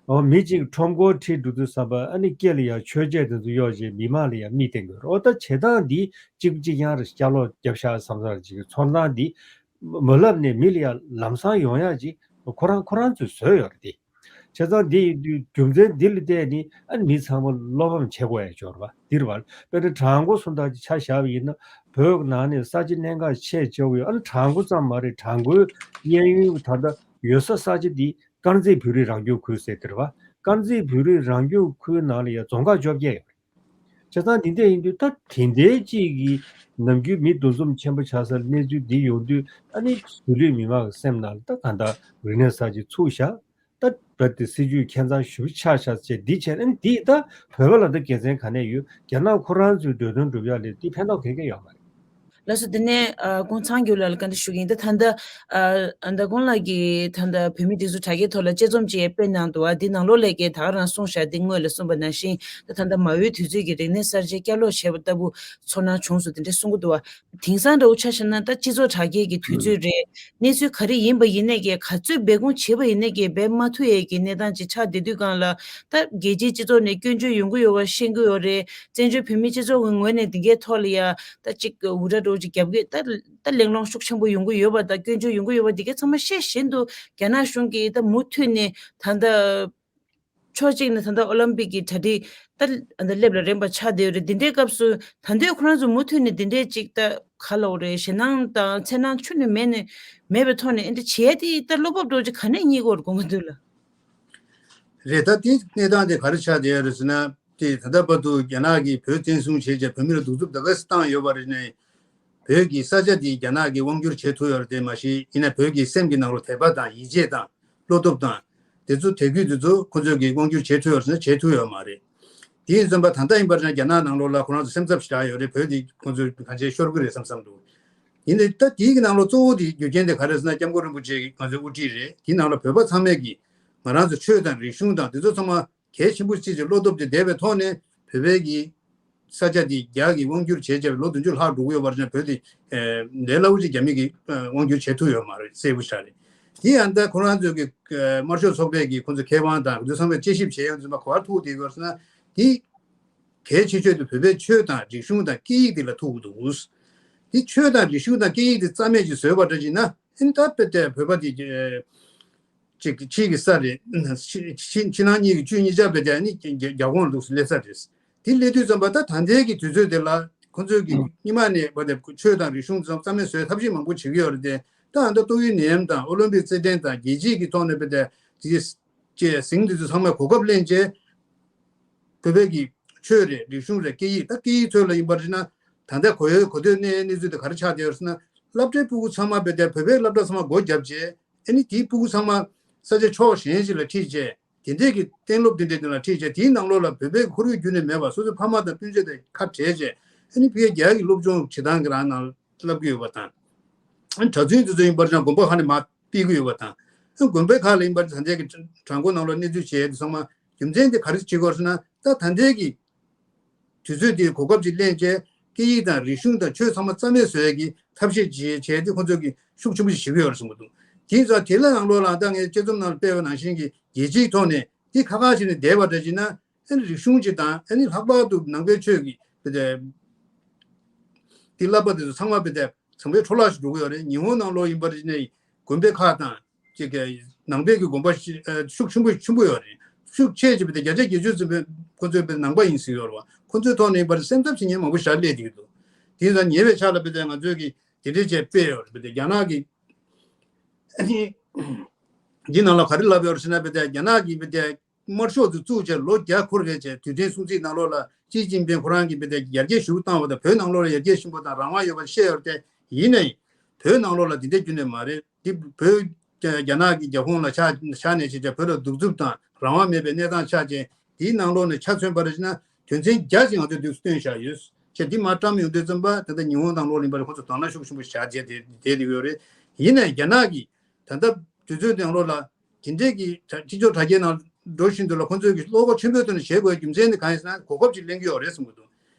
འོ་མི་གཅིག་ཁྲོམ་སྐོར་ཁྲིད་འགྲོ་དུས་ཙམ་པ་ཨ་ནི་སྐེ་ལ་ཡ་མཆོད་ཆས་དེ་ཚོ་གཡོགས་བྱས་མི་མང་ལ་ཡ་མིག་བསྟན་གྱི་ཡོད་རེད། འོ་ད་བྱེད་སྟངས་འདི་གཅིག་པ་གཅིག་རྐྱང་རེད། བསྐྱར་ལོག་བརྒྱབ་ཤག་བསམ་ས་ཅིག་གི་ཚོར་སྣང་འདི་མ་ལབ་ནས་མི་ལ་ཡ་ལམ་སང་ཡོང་ཡག་ཅིག་ཁོ་རང་ཁོ་རང་ཚོས་བཟོས་ཡོད་རེད་དེ། བྱས་ཙང་འདི་ཡིན་དུས་རྒྱུ་མཚན་འདི་ལ་བལྟས་ནས་ཨ་ནི་མི་ཚང་མ་བློ་ཕམ་བྱེད་དགོས་ཡ་ཅིག་ཡོད་རེད་པ། འདི་རེད་པ། དཔེར་ན་བྲག་འགོ་སུ་འདྲ་ཅིག་ཆ་བཞག་པ་ཡིན་ན། བོད་ནང་ནས་ས་ཆ་གནད་འགག་ཆེས་ཆེ་བོ་ཡོད། ཨ་ནི་བྲག་འགོ་ཙམ་མ་རེད། བྲག་འགོའི་གཡས་གཡོན་གྱི་ད་ལྟ་ཡོད་ས་ས་ཆ་འདི་དཀར་མཛེས་བོད་རིགས་རང་སྐྱོང་ཁུལ་ཟེར་དེ་རེད་པ། དཀར་མཛེས་བོད་རིགས་རང་སྐྱོང་ཁུལ་ནང་ལ་ཡ་རྫོང་ཁག་བཅོ་བརྒྱད་ཡོད་རེད། བྱས་ཙང་འདི་འདྲ་ཡིན་དུས་ད་དེ་འདྲའི་གཅིག་གི་ནམ་རྒྱུན་མི་འདུ་འཛོམས་ཆེན་པོ་ཆགས་ས་ལ་གནས་ཚུལ་འདི་ཡོང་དུས། ཨ་ནི་གཞིས་ལུས་མི་མང་གི་སེམས་ནང་ལ་ད་གང་ལྟར་རིག་གནས་གསར་བརྗེ་ཚུགས་ཤག་ད་བོད་དེ་སྲིད་ཇུས་ཁྱད་མཚར་ཞེ་པོ་ཆགས་ཤག་ཅེས་འདི་བྱས་ན། ཨ་ནི་འདི་ད་བོད་པ་ལ་ད་དགེ་མཚན་ག་ནས་ཡོད། རྒྱ་ནག་ཁོ་རང་ཚོའི་འདོད་དོན་སྒྲུབ་ཡག་ལ་འདི་ཕན་ཐོགས་ག་གེ་ཡོད་མ་རེད། ལགས་སོ། དེ་ནས་ཨ་ཀོང་ཚང་རྒྱུ་ལགས་ལ་བཀའ་འདྲི་ཞུ་གི་ཡིན། ད་ད་ལྟ་ཨ་ད་ཀོང་ལགས་ཀྱིས་ད་ལྟ་བོད་མིའི་སྒྲིག་འཛུགས་དྲ་རྒྱའི་ཐོག་ལ་དཔྱད་རྩོམ་ཅིག་སྤེལ་གནང་འདུག་པ། འདི་ནང་ལོགས་ལ་ཀྱི་ད་ག་རང་གསུངས་བཞག་འདི་སྔོན་ལ་གསུངས་པ་ནང་བཞིན། ད་ད་ལྟ་མ་འོས་དུས་ཚོད་ཀྱི་རིག་གནས་གསར་བརྗེ་བསྐྱར་ལོག་བྱས་པ་ལྟ་བུ་ཚོར་སྣང་བྱུང་སོང་། དེ་འདྲ་གསུང་གི་འདུག་པ། དེང་སང་འདྲ་བོ་ཆ་བཞག་ན་ད་སྤྱི་ཚོགས་དྲ་རྒྱའི་གི་དུས་ཚོད་རེད། གནས་ཚུལ་ག་རེ་ཡིན་པ་ཡིན་ནའི་གི་ག་ཚོད་སྦས་སྐུང་བྱས་པ་ཡིན་ནའི་གི་འབད་མ་ཐུབ་ཡས་ཀྱི་གནས་སྟངས་ཅིག་ཆགས་བསྡད་དུས་སྒང་ལ། ད་རྒྱལ་སྤྱིའི་སྤྱི་ཚོགས་ནས་སྐྱོན་བརྗོད་ཡོང་གི་ཡོད་པ་ཤེས་ཀྱི་ཡོད་རེད། བཙན་བྱོལ་བོད་མིའི་སྤྱི་ཚོགས་ཀྱི་ངོས་ནས་འདི་གའི་ཐོག་ལ་ཡ་ད་ཅིག་འུར་སྒྲ་འདྲ་བོ་ཅིག་རྒྱབ་གི། ད་ད་གླེང་སློང་ཤུགས་ཆེན་པོ་ཡོང་གི་ཡོད་པ་དང་སྐྱོན་བརྗོད་ཡོང་གི་ཡོད་པ་འདི་གའི་ཚང་མ་ཤེས་བཞིན་དུ། རྒྱ་ནག་གཞུང་གིས་ད་མུ་མཐུད་ནས་ད་ལྟ་ཕྱོགས་གཅིག་ནས་ད་ལྟ་ཨོ་ལིམ་པིག་གི་གྲ་སྒྲིག་ད་ལ་སླེབས་ལ་རན་པ་ཆགས་བསྡད་ཡོད་རེད། འདི་འདྲའི་སྐབས་སུ་ད་ལྟའི་ཁོ་རང་ཚོ་མུ་མཐུད་ནས་འདི་འདྲའི་ཅིག་ད་ག་ལབ་དགོས་རེད། ཞེད་སྣང་དང་འཚེར་སྣང་ཁྱོན་ནས་མེད་ནས་མེད་པའི་ཐོག་ནས་ཨེ་འདྲ་བྱས་ཏེ། ད་བློ་སྤོབས་འདྲ་བོ་ཅིག་ག་ནས་རྙེད་དགོས་རེད་དགོངས་པ་འདུག་ལགས། རེད། ད་དེ་གནས་སྟངས་དེ་ག་རེ་ཆགས་བསྡད་ཡོད་རེད་ཟེར་ན། དེ་ད་ལྟ་བར་དུ་རྒྱ་ནག་གིས་བོད་བཙན་བཟུང་བྱས་བྱས་བོད་མི་ལ་གདུག་རྩུབ་ད་ག་ཙམ་བཏང་ཡོད་པ་རེད་ནའི། བོད་ཀྱི་ས་ཆ་དེ་རྒྱ་ནག་གིས་དབང་བསྒྱུར་བྱེད་ཐུབ་ཡོད་རེད་དེ་མ་གཞི། ཡིན་ན་བོད་ཀྱི་སེམས་ཀྱི་ནང་ལོགས་དད་པ་དང་ཡིད་ཆེས་དང་བློ་སྟོབས་དང་། དེ་ཚོ་དད་གུས་དེ་ཚོ་ཁོ་ཚོས་ཀྱིས་དབང་བསྒྱུར་བྱེད་ཐུབ་ཡོད་རེད་ཟེར་ན་བྱེད་ཐུབ་ཡོད་མ་རེད། དེ་ཡིན་ཙམ་པ་ད་ལྟ་ཡིན་པར་ན་རྒྱ་ནག་ནང་ལོགས་ལ་ཁོ་རང་ཚོ་སེམས་འཚབ་ཞེ་དྲག་ཡོད་རེད། བོད་དེ་ཁོ་ཚོས་གང་བྱས་ཤོར་གི་རེད་བསམ་བསམ་འདུག་ཡིན་ནའི་ད་དེའི་གི་ནང་ལོགས་གཙོ་བོ་དེ་རྒྱུ་རྐྱེན་དེ་ག་རེ་ཟེར་ན། སྐྱབས་མགོན་རིན་པོ་ཆེ་གིས་ང་ཚོའི་དབུ་ཁྲིད་རེད། དེའི་ནང་ལ་བོད་པ་ཚང་མས་ཀྱིས་ང་རང་ཚོ་ཆོས་དང་རིག་གཞུང་དང་དེ་ཚོ་ཚང་མ་གལ་ཆེན་པོ་ཅིག་ཅིག་བློ་སྟོབས་དེ་བསྡད་པའི་ཐོག་ནས། བོད་པའི་གི་ས་ཆ་དེ་རྒྱ་གིས་དབང་བསྒྱུར་བྱས་བྱས་ལོ་བདུན་ཅུ་ལྷག་འགྲོ་གི་ཡོད་པ་རེད་ན། བོད་དེ་ལས་སླ་པོ་ཅིག་རྒྱ་མི་གིས་དབང་བསྒྱུར་བྱེད་ཐུབ་ཡོད་མ་རེད། གསལ་པོ་ཞིག་རེད། དེ་ཡང་ད་ཁོ་རང་ཚོའི་གི་དམར་ཤོག་ཚོགས་པའི་གི་ཁོ་ཚོ་མཁས་དབང་དང་དེ་ཚོ་ཚང་མས་དཔྱད་ཞིབ་བྱས་ཡོང་དུས་ཙམ་པ་ག་པར་ཐུག་བསྡད་ཡོད་ཟེར་ན། དེ་གལ་ཆེ་ཤོས་དེ་བོད་པའི་ཆོས་དང་རིག་གཞུང་དང་སྐད་ཡིག་དེ་ལ་ཐུག་གི་འདུག་དེ་ཆོས་དང་རིག་གཞུང་དང་སྐད་ཡིག་དེ་རྩ་མེད་ཅིག་བཟོས་པ་འདྲ་ཅིག་ན། ཨ་ནི་ད་དཔེ་དེ་བོད་པ་དེ་ཅིག་ཕྱི་གི་ས་རེད། ཕྱི་ཕྱི་ཕྱི་ནང་གཉིས་ཀྱི་བཅུད་གཉིས་ཆ་བས་དེ་ནི་རྒྱ་རྒྱ་གོང་ལ་འདུག་སེ་སླེབས་ས་རེད། དེ་སླེབས་དུས་ཙམ་པ་ད་ད་ལྟའི་གི་དུས་ཚོད་དེ་ལ་ཁོ་ཚོས་ཀྱི་སྔོན་མ་ནས་བ་དེ་ཆོས་དང་རིག་གཞུང་ཙམ་རྩ་མེད་བཟོས་ཐབས་ཤེས་མང་པོ་བྱེད་ཀྱི་ཡོད་རེད་དེ། ད་ཨ་ད་ཏོག་དབྱིབས་ནད་ཡམས་དང་ཨོ་ལིམ་པིག་རྩེད་འགྲན་དང་རྒྱལ་སྤྱིའི་གི་ཐོག་ནས་བེད་དེ་དེ་ཅེས་ཟིང་དེ་ཚོ་ཚང་མ་གོ་སྐབས་ལེན་བྱས། བོད་པའི་གི་ཆོས་རེད། རིག་གཞུང་རེད། སྐད་ཡིག་ད་སྐད་ཡིག་ཐོག་ལ་ཡིན་པར་བྱས་ན། ད་ལྟ་གོ་ཡོད་གོ་ཐོས་གནས་གནས་ཚུལ་དེ་ག་རེ་ཆགས་བསྡད་ཡོད་ཟེར་ན། སློབ་གྲྭའི་ཕྲུ་གུ་ཚང་མ་བེད་དེ་བོད་པའི་སློབ་གྲྭ་ཚང་མ་སྒོ་བརྒྱབ་བྱས། ཨ་ནི་དེའི་ཕྲུ་གུ་ཚང་མ་ས་ཆ་ཕྱོགས་གཞན་ཞིག་ལ་ཁྲིད་བྱས། དེ་འདྲས་ཀྱི་གཏན་སློབ་དེ་འདྲས་དེ་ལ་ཁྲིད་བྱས། དེའི་ནང་ལོགས་ལ་བོད་པའི་ཁོར་ཡུག་རྒྱུན་ནས་མེད་པ། སོ་སོའི་ཕ་མ་དང་སྤུན་མཆེད་དང་ཁ་བྲལ་བྱས། ཨ་ནི་ཕ་གིའི་རྒྱ་གི་སློབ་སྦྱོང་བྱེད་སྟངས་ཀྱི་རང་ནང་བསླབ་ཀྱི་ཡོད་པ་དང་། ཨ་ནི་གྲྭ་བཙུན་དེ་ཚོ་ཡིན་པར་བྱས་ན་དགོན་པ་ཁག་ནས་མར་སྤེལ་གྱི་ཡོད་པ་དང་། ཨ་དགོན་པའི་ཁག་ལ་ཡིན་པར་ད་ལྟའི་གི་གྲྭ་སྐོར་ནང་ལོགས་གནས་ཚུལ་བྱས་དེ་ཚང་མ་རྒྱུ་མཚན་དེ་ག་རེ་བྱེད་དགོས་ཟེར་ན། ད་ད་ལྟའི་གི་དུས་ཚོད་འདིར་གོ་སྐབས་ཅིག་ལེན་བྱས། སྐད་ཡིག་དང་རིག་གཞུང་དང་ཆོས་ཚང་མ་རྩ་མེད་བཟོ་ཡས་ཀྱི་ཐབས་ཤེས་ཅིག་བྱས་ཏེ་ཁོང་ཚོས་ཀྱི་ཤུགས་ཆེན་པོ་ཞིག་བཞེས་ཀྱི་ཡོད་རེད་བསམ་གྱི་འདུག་དེ་ཡིན་ཙང་དེ་ལ་ནང་ལོགས་ལ་ད་ངས་དཔྱད་རྩོམ་ནང་ལ་སྤེལ་བ་ནང་བཞིན་གྱི་རྒྱལ་སྤྱིའི་ཐོག་ནས་དེ་ཁ་ཁ་བྱས་ནས་བསྡད་པ་འདྲ་བྱས་ན། ཨ་ནི་རིག་གཞུང་ཅིག་དང་། ཨ་ནི་ལྷག་པར་དུ་ནང་པའི་ཆོས་ཀྱི་བེད་དེ་དེ་བསླབ་པ་དེ་ཚོ་ཚང་མ་བེད་དེ་ཚང་མའི་འཕྲོ་བརླག་ཞིག་འགྲོ་གི་ཡོད་རེད། ཉི་ཧོང་ནང་ལོགས་ཡིན་པར་བྱས་ནས་དགོན་པའི་ཁག་དང་། ཅིག་གི་ནང་པའི་གི་དགོན་པ་ཤི་ཨ་ཤུགས་ཆེན་པོ་ཆེན་པོ་ཡོད་རེད། ཤུགས་ཆེ་ཆེ་བ་དེ་བརྒྱ་ཆ་བརྒྱད་ཅུ་ཙམ་པའི་ཁོ་ཚོའི་བའི་ནང་པ་ཡིན་ཟེར་ཡོད་རེད་བ། ཁོ་ཚོའི་ཐོག་ནས་ཡིན་པར་སེམས་འཚབ་བྱེད་མཁན་མང་པོ་ཞིག་སླེབས་བསྡད་ཀྱི་འདུག་དེ་ཡིན་ཙང་ཉེ་བའི་ཆར་ལ་བའི་དེ་ང་ཚོས་ཀྱི་དེ་འདྲའི་བྱས་སྤེལ་ཡོད་རེད། བའི་དེ་རྒྱ་ནག་གི་འདི་ནང་ལ་ག་རེ་ལབ་ཡོད་རེད་ཟེར་ན། བའི་དེ་རྒྱ་ནག་གི་བའི་དེ་དམར་ཤོག་ཚོ་བཙུགས་བྱས་ལོ་བརྒྱ་འཁོར་བའི་བྱས་དུས་དྲན་སྲུང་བརྩི་ནང་ལོགས་ལ་ཞི་ཅིན་ཕིང་ཁོ་རང་གིས་བའི་དེ་ཡར་རྒྱས་ཞེ་པོ་བཏང་བ་དང་། བོད་ནང་ལོགས་ལ་ཡར་རྒྱས་ཆེན་པོ་དང་རང་དབང་ཡོད་པ་བཤད་ཡོད་རེད་དེ། ཡིན་ནའི་བོད་ནང་ལོགས་ལ་དེ་འདྲ་རྒྱུན་ནས་མ་རེད། འདི་བོད་རྒྱ་ནག་གི་རྒྱབ་ཁོངས་ལ་ཆགས་ཆགས་ནས་བྱས་བྱས་བོད་ལ་གདུག་རྩུབ་དང་རང་དབང་མེད་པའི་གནས་སྟངས་ཆགས་བྱས། དེའི་ནང་ལོགས་ནས་ཆ་མཚོན་པ་རེད་ན་དོན་ཚན་བརྒྱ་ཅིག་ང་ཚོས་འདུག་སྟོན་བཞག་ཡོད་བྱས། འདི་མར་བཀྲམ་ཡོང་དུས་ཙམ་པ་ད་ལྟ་ཉི་ཧོང་ནང་ལོགས་ལ་ཡིན་པ་རེད། ཁོ་ཚོ་དོ་སྣང་ཤུགས་ཆེན་པོ་བཞག་བྱས་དེ་བསྡད་ཡོད་རེད། ཡིན་ནའི་རྒྱ་ནག་གིས་ད་ལྟ་དུས་ཚོད་ནང་ལོགས་ལ་དེ་འདྲས་ཀྱི་ཕྱི་ཕྱོགས་དྲ་རྒྱའི་ནང་འགྲོ་བཞིན་དུ་ལ་ཁོ་ཚོས་ཀྱི་བློ་ཁོག་ཆེན་པོའི་ཐོག་ནས་བྱེད་དགོས་རྒྱུ་མཚན་ནི་གང་ཡིན་ཟེར་ན། གོ་སྐབས་ཅིག་ལེན་གྱི་ཡོད་རེད་བསམ་གྱི་འདུག་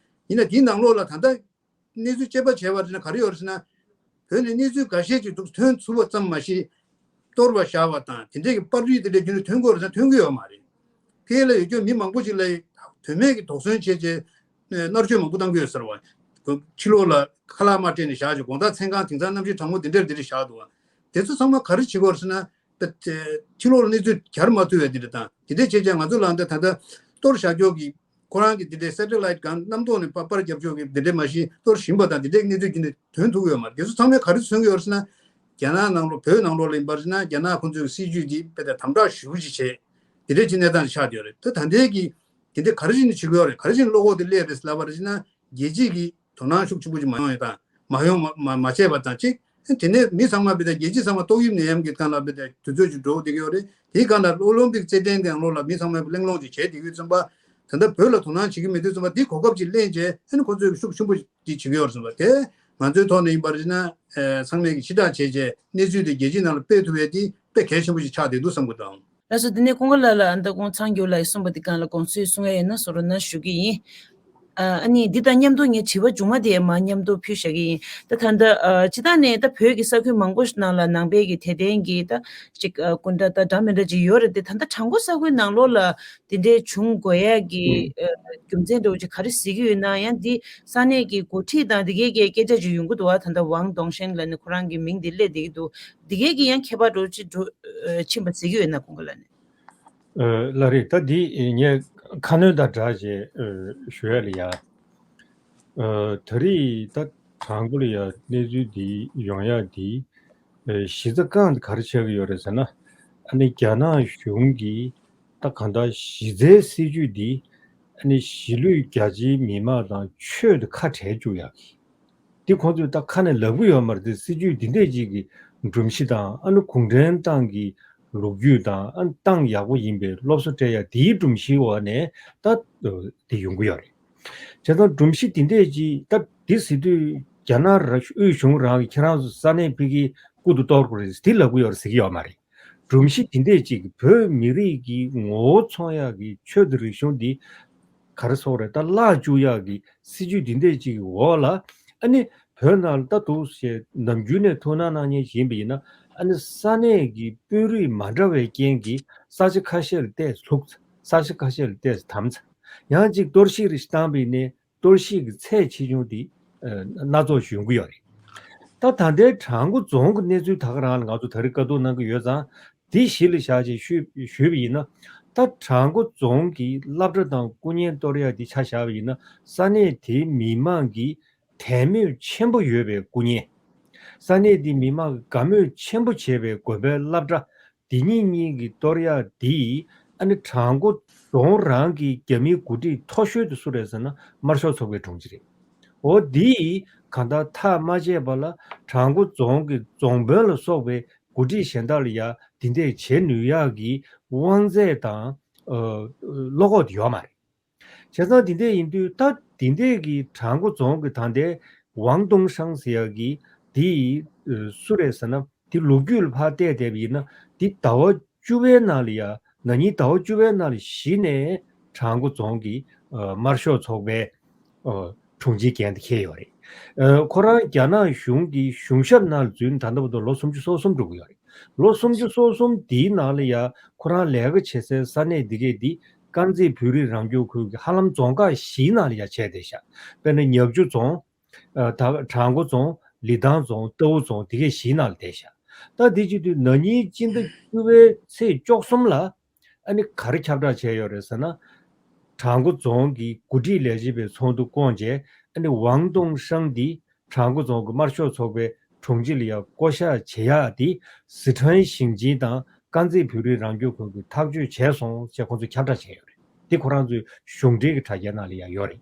ཡིན་ན་དེའི་ནང་ལོགས་ལ་ད་ལྟ་གནས་ཚུལ་དཔྱད་པ་བྱས་པ་རེད་ན་ག་རེ་ཡོད་རེད་ཟེར་ན། བོད་ནས་གནས་ཚུལ་འགའ་ཤས་ཅིག་འདུག་ཐོན་ཚུགས་པ་ཙམ་མ་ཞིག་གཏོར་བ་བཞག་པ་དང་དེ་འདྲས་ཀྱི་པར་རིས་དེ་འདྲས་རྒྱུན་དུ་ཐོན་གྱི་ཡོད་རེད་ཟེར་ན་ཐོན་གྱི་ཡོད་མ་རེད། ཕ་གི་ལ་ཡོད་རྒྱུ་མི་མང་པོ་ཞིག་ལ་དོན་མེད་ཀྱི་དོགས་ཟོན་བྱས་བྱས་མནར་གཅོད་མང་པོ་བཏང་གི་ཡོད་ཟེར་བ། ཕྱི་ལོགས་ལ་ཁ་ལག་མ་སྤྲད་ནས་བཞག་བྱས་དགོང་དག་མཚན་གང་དེང་སང་གནམ་གཤིས་གྲང་མོ་དེ་འདྲས་དེ་འདྲས་བཞག་འདུག་བ། དེ་ཚོ་ཚང་མ་ག་རེ་བྱེད་ཀྱི་ཡོད་རེད་ཟེར་ན། ཕྱི་ལོགས་ལ་གནས་ཚུལ་གྱར་མ་ཐུབ་པའི་དེ་འདྲ་དང་། དེ་འདྲ་བྱས་ཀྱང་ང་ཚོ་ལ་འདི་ད་ལྟ་གཏོར་བཞག་ཕྱོགས་ཀྱི་ཁོ་རང་གི་དེ་འདྲའི་སེ་ཊེ་ལའེ་ཊི་གང་གནམ་ཐོག་ནས་པར་པར་རྒྱབ་ཕྱོགས་ཀྱི་དེ་འདྲ་མ་གཞི་གཏོར་བཞིན་པ་དང་། དེ་འདྲའི་གནས་ཚུལ་རྒྱུན་དུ་ཐོན་ཐུབ་ཡོད་མ་རེད། དེ་ཚོ་ཚང་མས་ག་རེ་མཚོན་གྱི་ཡོད་རེད་ཟེར་ན། རྒྱ་ནག་ནང་ལོགས་བོད་ནང་ལོགས་ལ་ཡིན་པར་ན་རྒྱ་ནག་ཁོང་ཚོའི་སྲིད་ཇུས་འདི་དཔེ་དེ་དམ་དྲག་ཞེ་པོ་ཅིག་བྱས། དེ་འདྲའི་ཅིག་གནས་སྟངས་ཆགས་བསྡད་ཡོད་རེད། ད་ད་ལྟའི་གི་དེ་འདྲ་ག་རེ་བྱས་ནས་བྱེད་ཀྱི་ཡོད་རེད། ག་རེ་བྱས་ནས་བློ་ཁོག་དེ་སླེབས་རེད་ལབ་པ་རེད་ཟེར་ན། རྒྱལ་སྤྱིའི་གི་དོ་སྣང་ཤུགས་ཆེན་པོ་ཅིག་མ་ཡོང་ཡ་དང་། མ་ཡོང་མ་མ་མ་བྱས་པ་དང་གཅིག་དེ་ནས་མི་ཚང་མ་བི་ད་རྒྱལ་སྤྱི་ཚང་མ་ཏོག་དབྱིབས་ནད་ཡམས་ཀྱི་སྒང་ལ་བི་ད་དུས་ཚོད་ཅིག་འགྲོ་བསྡད་ཀྱི་ཡོད་རེད། དེའི་སྒང་ལ་ཨོ་ལིམ་པིག་རྩེད་འགྲན་དེའི་ནང་ལོགས་ལ་མི་ཚང་མས་གླེང་སློང་ཅིག་བྱས་བསྡད་ཀྱི་ཡོད་ཙམ་པ། ད་ལྟ་བོད་ལ་དོ་སྣང་བྱེད་ཀྱི་མེད་དུས་ཙམ་པ། འདི་གོ་སྐབས་ཅིག་ལེན་བྱས་ཨ་ནི་ཁོ་ཚོས་ཤུགས་ཆེན་པོ་ཅིག་བྱེད་ཀྱི་ཡོད་རེད་ཚང་མ། དེ་ང་ཚོའི་ཐོག་ནས་ཡིན་པར་ན་ཚང་མས་ཀྱི་ཕྱི་བསྒྲགས་བྱས་བྱས་གནས་ཚུལ་དེ་རྒྱལ་སྤྱིའི་ནང་ལ་སྤེལ་ཐུབ་ཡས་དེ་དཔེ་གལ་ཆེན་པོ་ཞིག་ཆགས་བསྡད་འདུག་བསམ་གྱི་འདུག་ལགས་སོ། དེ་ནས་ཀུན་དགའ་ལགས་ལ་ཨ་ད་ཁོང་ཚང་རྒྱུ་ལགས་ཀྱིས་གསུངས་པ་དེ་སྒང་ལ་དགོངས་ཚུལ་གསུང་ཡ་ཡོད་ན་གསུང་རོགས་གནང་ཞུ་གི་ཡིན། ཨ་ནི་འདི་དང་མཉམ་དུ་ངས་དྲི་བ་མཇུག་མ་དེ་མར་མཉམ་དུ་ཕུལ་བཞག་གི་ཡིན། ད་ད་ལྟ་ཨ་སྤྱིར་བཏང་ནས་ད་བོད་ཀྱི་ས་ཁུལ་མང་པོ་ཞིག་ནང་ལ་ནང་པའི་གི་དད་ལྡན་གྱི་ད་ཅིག་ཨ་སྐུ་འདྲ་ད་འདྲ་མི་འདྲ་ཅིག་ཡོད་རེད་དེ། ད་ལྟ་བྲག་འགོ་ས་ཁུལ་ནང་ལོགས་ལ་དེ་འདྲའི་བྱུང་དགོས་ཡ་གི་ཨ་རྒྱུ་མཚན་འདྲ་བོ་ཅིག་ག་རེ་གཟིགས་ཀྱི་ཡོད་ན། ཡང་འདི་ས་གནས་ཀྱི་འགོ་ཁྲིད་དང་དེ་གའི་གི་སྐད་ཆ་ཅིག་ཡོང་གི་འདུག་བ། ད་ལྟ་ཝང་ཏོང་ཤན་ལབ་ནས་ཁོ་རང་གི་མིང་དེ་སླེབས་བསྡད་ཀྱི་འདུག་དེ་གའི་གི་ཡང་ཁྱད་པར་འདྲ་བོ་ཅིག་འགྲོ་ཨ་ཕྱིན་པ་གཟིགས་ཀྱི་ཡོད་ན་ཀུན་དགའ་ལགས་ནས། ཨ་ལགས་རེད། ད་འདི་ངས་ཁ་སྣོན་དང་སྦྲགས་བྱས་ཨ་ཞུ་ཡ་ལ་ཡ། ཨ་ད་རེས་ད་བྲག་འགོ་ལ་ཡ་གནས་ཚུལ་འདི་ཡོང་ཡ་འདི་ཨ་གཞི་རྩ་རྐང་འདི་ག་རེ་ཆགས་ཀྱི་ཡོད་རེད་ཟེར་ན། ཨ་ནི་རྒྱ་ནག་གཞུང་གིས་ད་གང་ལྟར་གཞི་རྩའི་སྲིད་ཇུས་འདི་ཨ་ནི་གཞིས་ལུས་རྒྱ་ཆེའི་མི་མང་དང་ཆོས་དེ་ཁ་བྲལ་བཅུག་ཡ་གི། འདི་ཁོང་ཚོས་ད་ཁ་ནས་ལབ་ཀྱི་ཡོད་མ་རེད་དེ། སྲིད་ཇུས་འདི་འདྲས་ཅིག་གི་སྒྲོམ་གཞི་དང་། ཨ་ནི་གུང་ཁྲན་ཏང་གི་ལོ་རྒྱུས་དང་། ཨ་ནི་ཏང་ཡག་པོ་ཡིན་པའི་སློབ་གསོ་སྤྲད་ཡ་དེའི་སྒྲོམ་གཞིའི་འོག་ནས་ད་དེ་ཡོང་གི་ཡོད་རེད། བྱས་ཙང་སྒྲོམ་གཞི་འདི་འདྲས་ཅིག་ད་འདི་ཟེར་དུས་རྒྱ་ནག་ར་དབུས་གཞུང་རང་གིས་ཁྱེད་རང་ཚོ་ས་གནས་ཕ་གིའི་སྐུ་དུ་གཏོར་དགོས་རེད་དེ་ལབ་ཀྱི་ཡོད་རེད་ཟེར་གྱི་ཡོད་མ་རེད། སྒྲོམ་གཞི་འདི་འདྲས་ཅིག་བོད་མི་རིགས་ཀྱི་ངོ་བོ་མཚོན་ཡག་གི་ཆོས་དང་རིག་གཞུང་འདི་ག་རེ་ཟེར་དགོས་རེད། ད་བརླག་བཅུག་ཡག་གི་སྲིད་ཇུས་འདི་འདྲས་ཅིག་གི་འོག་ལ། ཨ་ནི་བོད་ནང་ལ་ད་འདུག་སེ་ནམ་རྒྱུན་ནས་ཐུགས་སྣང་གནང་མཁན་ཞིག་ཡིན་པ་ཡིན་ན། ཨ་ནི་ས་གནས་ཀྱི་དཔོན་རིགས་མ་འདྲ་བའི་རྐྱེན་གྱིས་ས་ཆ་ཁ་ཤས་ལ་ཏོག་ཙམ་ལྷུག་ཙམ། ས་ཆ་ཁ་ཤས་ལ་ཏོག་ཙམ་དམ་ཙམ། ཡང་ཅིག་གཏོར་བཤིག་རེ་ཞིག་བཏང་པ་ཡིན་ནའི་གཏོར་བཤིག་གི་ཚད་ཆེ་ཆུང་དེ་ཨ་སྣ་ཚོགས་ཤིག་ཡོང་གི་ཡོད་རེད། ད་ད་ལྟའི་བྲག་འགོ་རྫོང་གི་གནས་ཚུལ་ད་ག་རང་ལ་ང་ཚོ་ད་རེས་བཀའ་བསྡུར་གནང་གི་ཡོད་ཙང་། དེ་གཞི་ལ་བཞག་བྱས་ཞུས་ཞུས་པ་ཡིན་ན། ད་བྲག་འགོ་རྫོང་གི་སློབ་གྲྭ་དང་སྐུ་བརྙན་གཏོར་ཡ་དེ་ཆ་བཞག་པ་ཡིན་ན། ས་གནས་དེའི་མི་མང་གི་དད་མོས་ཆེན་པོ་ཡོད་པའི་སྐུ་བརྙན། ས་གནས་འདི་མི་མང་གི་དགའ་མོས་ཆེན་པོ་བྱེད་པའི་དགོན་པའི་སློབ་གྲྭ་འདི་ཉིད་གཉིས་ཀྱི་གཏོར་ཡག་འདི་ཨ་ནི་བྲག་འགོ་རྫོང་རང་གི་རྒྱ་མིའི་འགོ་ཁྲིད་མཐོ་ཤོས་དེ་སུ་རེད་ཟེར་ན་དམར་ཤོག་ཚོགས་པའི་དྲུང་ཆེ་རེད། འོ་འདིས་གང་ལྟར་ཐག་མ་བཅད་པ་ལ་བྲག་འགོ་རྫོང་གི་རྫོང་དཔོན་ལ་སོགས་པའི་འགོ་ཁྲིད་གཞན་དག་ལ་ཡང་འདི་འདྲས་བྱེད་ནུས་ཡག་གི་དབང་ཚད་དང་ཨ་བློ་ཁོག་དེ་ཡོད་མ་རེད། བྱས་ཙང་འདི་འདྲས་ཡིན་དུས་ད་འདི་འདྲས་ཀྱི་བྲག་འགོ་རྫོང་གི་ད་ལྟའི་ཝང་ཏུང་ཧྲང་ཟེར་ཡག་གི་འདི་ཨ་སུ་རེད་ཟེར་ན་འདི་ལོ་རྒྱུས་ལ་ཕར་བལྟས་བསྡད་པ་ཡིན་ན་འདི་ཟླ་བ་བཅུ་པའི་ནང་ལ་ཡ་ན་ནིང་ཟླ་བ་བཅུ་པའི་ནང་ལ་གཞི་ནས་བྲག་འགོ་རྫོང་གི་ཨ་དམར་ཤོག་ཚོགས་པའི་ཨ་དྲུང་ཆེའི་འགན་དེ་འཁྱེར་ཡོད་རེད། ཨ་ཁོ་རང་རྒྱ་ནག་གཞུང་གི་གཞུང་ཞབས་ནང་ལ་འཛུལ་ནས་ད་ལྟ་བར་དུ་ལོ་སུམ་ཅུ་སོ་གསུམ་འགྲོ་གི་ཡོད་རེད། ལོ་སུམ་ཅུ་སོ་གསུམ་འདིའི་ནང་ལ་ཡ་ཁོ་རང་ལས་ཀ་བྱེད་སའི་ས་གནས་འདི་གས་འདི་དཀར་མཛེས་བོད་རིགས་རང་སྐྱོང་ཁུལ་གྱི་ཧ་ལམ་རྫོང་ཁག་བཞིའི་ནང་ལ་ཡ་བྱས་བསྡད་ཤག་དཔེར་ན་ཉག་ཆུ་རྫོང་། ཨ་ད་བྲག་འགོ་རྫོང་། ལི་ཐང་རྫོང་། རྟའུ་རྫོང་འདི་གས་བཞིའི་ནང་ལ་བསྡད་ཤག་ད་འདི་བྱེད་དུས་ན་ནིང་སྤྱི་ཟླ་བཅུ་པའི་ཚེས་བཅུ་གསུམ་ལ་ཨ་ནི་ག་རེ་ཁྱབ་བསྒྲགས་བྱས་ཡོད་རེད་ཟེར་ན། བྲག་འགོ་རྫོང་གི་འགོ་ཁྲིད་ལས་བྱེད་པའི་ཚོགས་འདུ་བསྐོངས་རྗེས་ཨ་ནི་ཝང་ཏུང་ཧྲང་འདི་བྲག་འགོ་རྫོང་གི་དམར་ཤོག་ཚོགས་པའི་དྲུང་ཆེ་ལ་ཡང་བསྐོ་གཞག་བྱེད་ཡག་འདི་སི་ཁྲོན་ཞིང་ཆེན་དང་དཀར་མཛེས་བོད་རིགས་རང་སྐྱོང་ཁུལ་གྱིས་ཐག་གཅོད་བྱས་སོང་ཞེས་ཁོང་ཚོས་ཁྱབ་བསྒྲགས་བྱས་ཡོད་རེད། འདི་ཁོ་རང་ཚོའི་གཞུང་འབྲེལ་གྱི་དྲ་རྒྱའི་ནང་ལ་ཡང་ཡོད་རེད།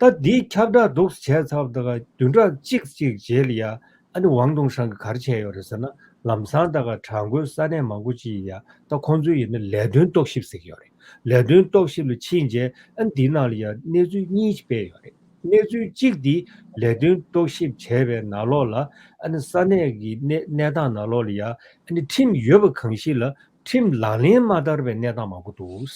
ད་འདི་ཁྱབ་བསྒྲགས་འདུག་སེ་བྱས་ཚར་བ་དང་བདུན་ཕྲག་གཅིག་གཅིག་རྗེས་ལ་ཡང་ཨ་ནི་ཝང་ཏུང་ཧྲང་གིས་ག་རེ་བྱས་ཡོད་རེད་ཟེར་ན། ལམ་སང་ད་ག་བྲག་འགོའི་ས་གནས་མང་པོ་ཅིག་ཡ་ད་ཁོང་ཚོའི་ཡིན་ན་ལས་དོན་རྟོག་ཞིབ་ཟེར་གྱི་ཡོད་རེད། ལས་དོན་རྟོག་ཞིབ་ལ་ཕྱིན་རྗེས་ཨ་ནི་འདིའི་ནང་ལ་ཡ་གནས་ཚུལ་གཉིས་ཤིག་སྤེལ་ཡོད་རེད། གནས་ཚུལ་གཅིག་འདི་ལས་དོན་རྟོག་ཞིབ་བྱས་པའི་ནང་ལོགས་ལ་ཨ་ནི་ས་གནས་ཀྱི་གནས་གནས་སྟངས་ནང་ལོགས་ལ་ཡ་ཨ་ནི་ཁྲིམས་ཡོད་པ་གང་ཞིག་ལ་ཁྲིམས་ལག་ལེན་མ་བསྟར་བའི་གནས་སྟངས་མང་པོ་འདུག་བྱས་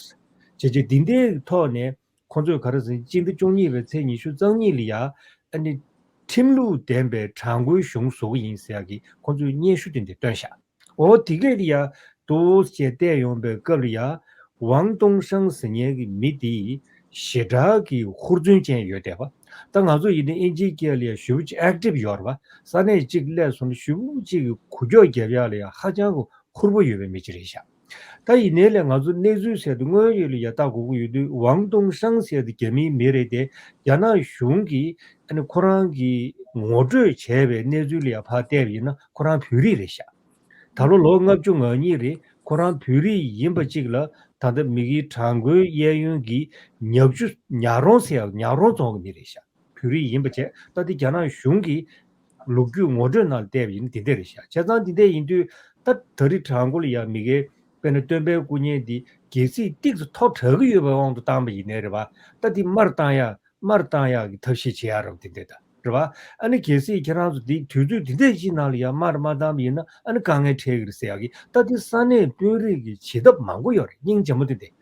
རྗེས་འདི་འདྲའི་ཐོག་ནས་ཁོང་ཚོས་ག་རེ་ཟེར་ན་སྤྱི་ཟླ་བཅུ་གཉིས་པའི་ཚེས་ཉི་ཤུ་རྩ་གཉིས་ལ་ཡ་ཨ་ནི་ཁྲིམས་ལུགས་ལྡན་པའི་བྲག་འགོའི་གཞུང་བཟོ་གི་ཡིན་ཟེར་ཡག་གི་ཁོང་ཚོས་སྙན་ཞུ་དེ་འདྲ་བཏོན་ཤག་འོ་དེ་གས་ལ་ཡ་འདུག་སེ་བལྟས་ཡོང་པའི་སྐབས་ལ་ཡ་ཝང་ཏུང་ཧྲང་ཟེར་མཁན་གྱི་མི་དེ་ཞེ་དྲག་གི་ཧུར་བརྩོན་ཅན་ཡོད་བསྡད་པ། ད་ང་ཚོ་ཡིན་ན་ཨིན་ཇིའི་སྐད་ལ་ཡ་ཞེ་པོ་ཅིག་ཨེག་ཊིབ་ཡོད་རེད་པ། ས་གནས་གཅིག་སླེབས་སོང་ན་ཞེ་པོ་ཅིག་གི་འགུལ་སྐྱོད་རྒྱབ་ཡག་ལ་ཡ་ཧ་ཅང་གི་ཧུར་པོ་ཡོད་པའི་མི་ཅིག་རེད་ཤག་ད་ཡིན་ནའི་ལས་ང་ཚོ་གནས་ཚུལ་ཟེར་དུས་དངོས་ཡོད་ལ་ཡ་ལྟ་དགོས་ཀྱི་ཡོད་དུས་ཝང་ཏུང་ཧྲང་ཟེར་དེ་རྒྱ་མིའི་མི་རེད་དེ། རྒྱ་ནག་གཞུང་གིས་ཨ་ནི་ཁོ་རང་གིས་ངོ་སྤྲོད་བྱས་པའི་གནས་ཚུལ་ལ་ཡ་ཕར་བལྟས་པ་ཡིན་ན་ཁོ་རང་བོད་རིགས་རེད་ཤག་ད་ལོ་ལོ་ལྔ་བཅུ་ང་གཉིས་རེད། ཁོ་རང་བོད་རིགས་ཡིན་པ་གཅིག་ལ་ད་ལྟ་མི་གི་བྲག་འགོའི་གཡས་གཡོན་གྱི་ཉག་ཆུ་ཉག་རོང་ཟེར་ཡག་ཉག་རོང་རྫོང་གི་མི་རེད་ཤག་བོད་རིགས་ཡིན་པ་བྱས། ད་འདི་རྒྱ་ནག་གཞུང་གི་ལོ་རྒྱུས་ངོ་སྤྲོད་ནང་ལ་བལྟས་པ་ཡིན་ན་འདི་འདྲ་རེད་ཤག་བྱས་ཙང་འདི་འདྲ་ཡིན་དུས་ད་ད་རེས་བྲག་འགོ་ལ་ཡ་མི་གའི་དཔེར་ན་སྟོན་པའི་སྐུ་བརྙན་འདི་གལ་སྲིད་ཏོག་ཙམ་མཐོ་དྲགས་ཀྱི་ཡོད་པའི་དབང་དུ་བཏང་པ་ཡིན་ནའི་རེད་པ། ད་འདི་མར་བཏང་ཡ་མར་བཏང་ཡག་གི་ཐབས་ཤེས་བྱེད་ཡ་རེད་པ། འདི་འདྲ་ད་རེད་པ། ཨ་ནི་གལ་སྲིད་ཁྱེད་རང་ཚོ་འདི་དུས་ཚོད་འདི་འདྲ་ཅིག་ནང་ལ་ཡ་མར་མ་བཏང་པ་ཡིན་ན་ཨ་ནི་དཀའ་ངལ་འཕྲད་ཀྱི་རེད་ཟེར་ཡག་གི། ད་འདི་ས་གནས་དཔོན་རིགས་ཀྱི་བྱེད་ཐབས་མང་པོ་ཡོད་རེད། སྙིང་རྗེ་མོ་འདི་འདྲ།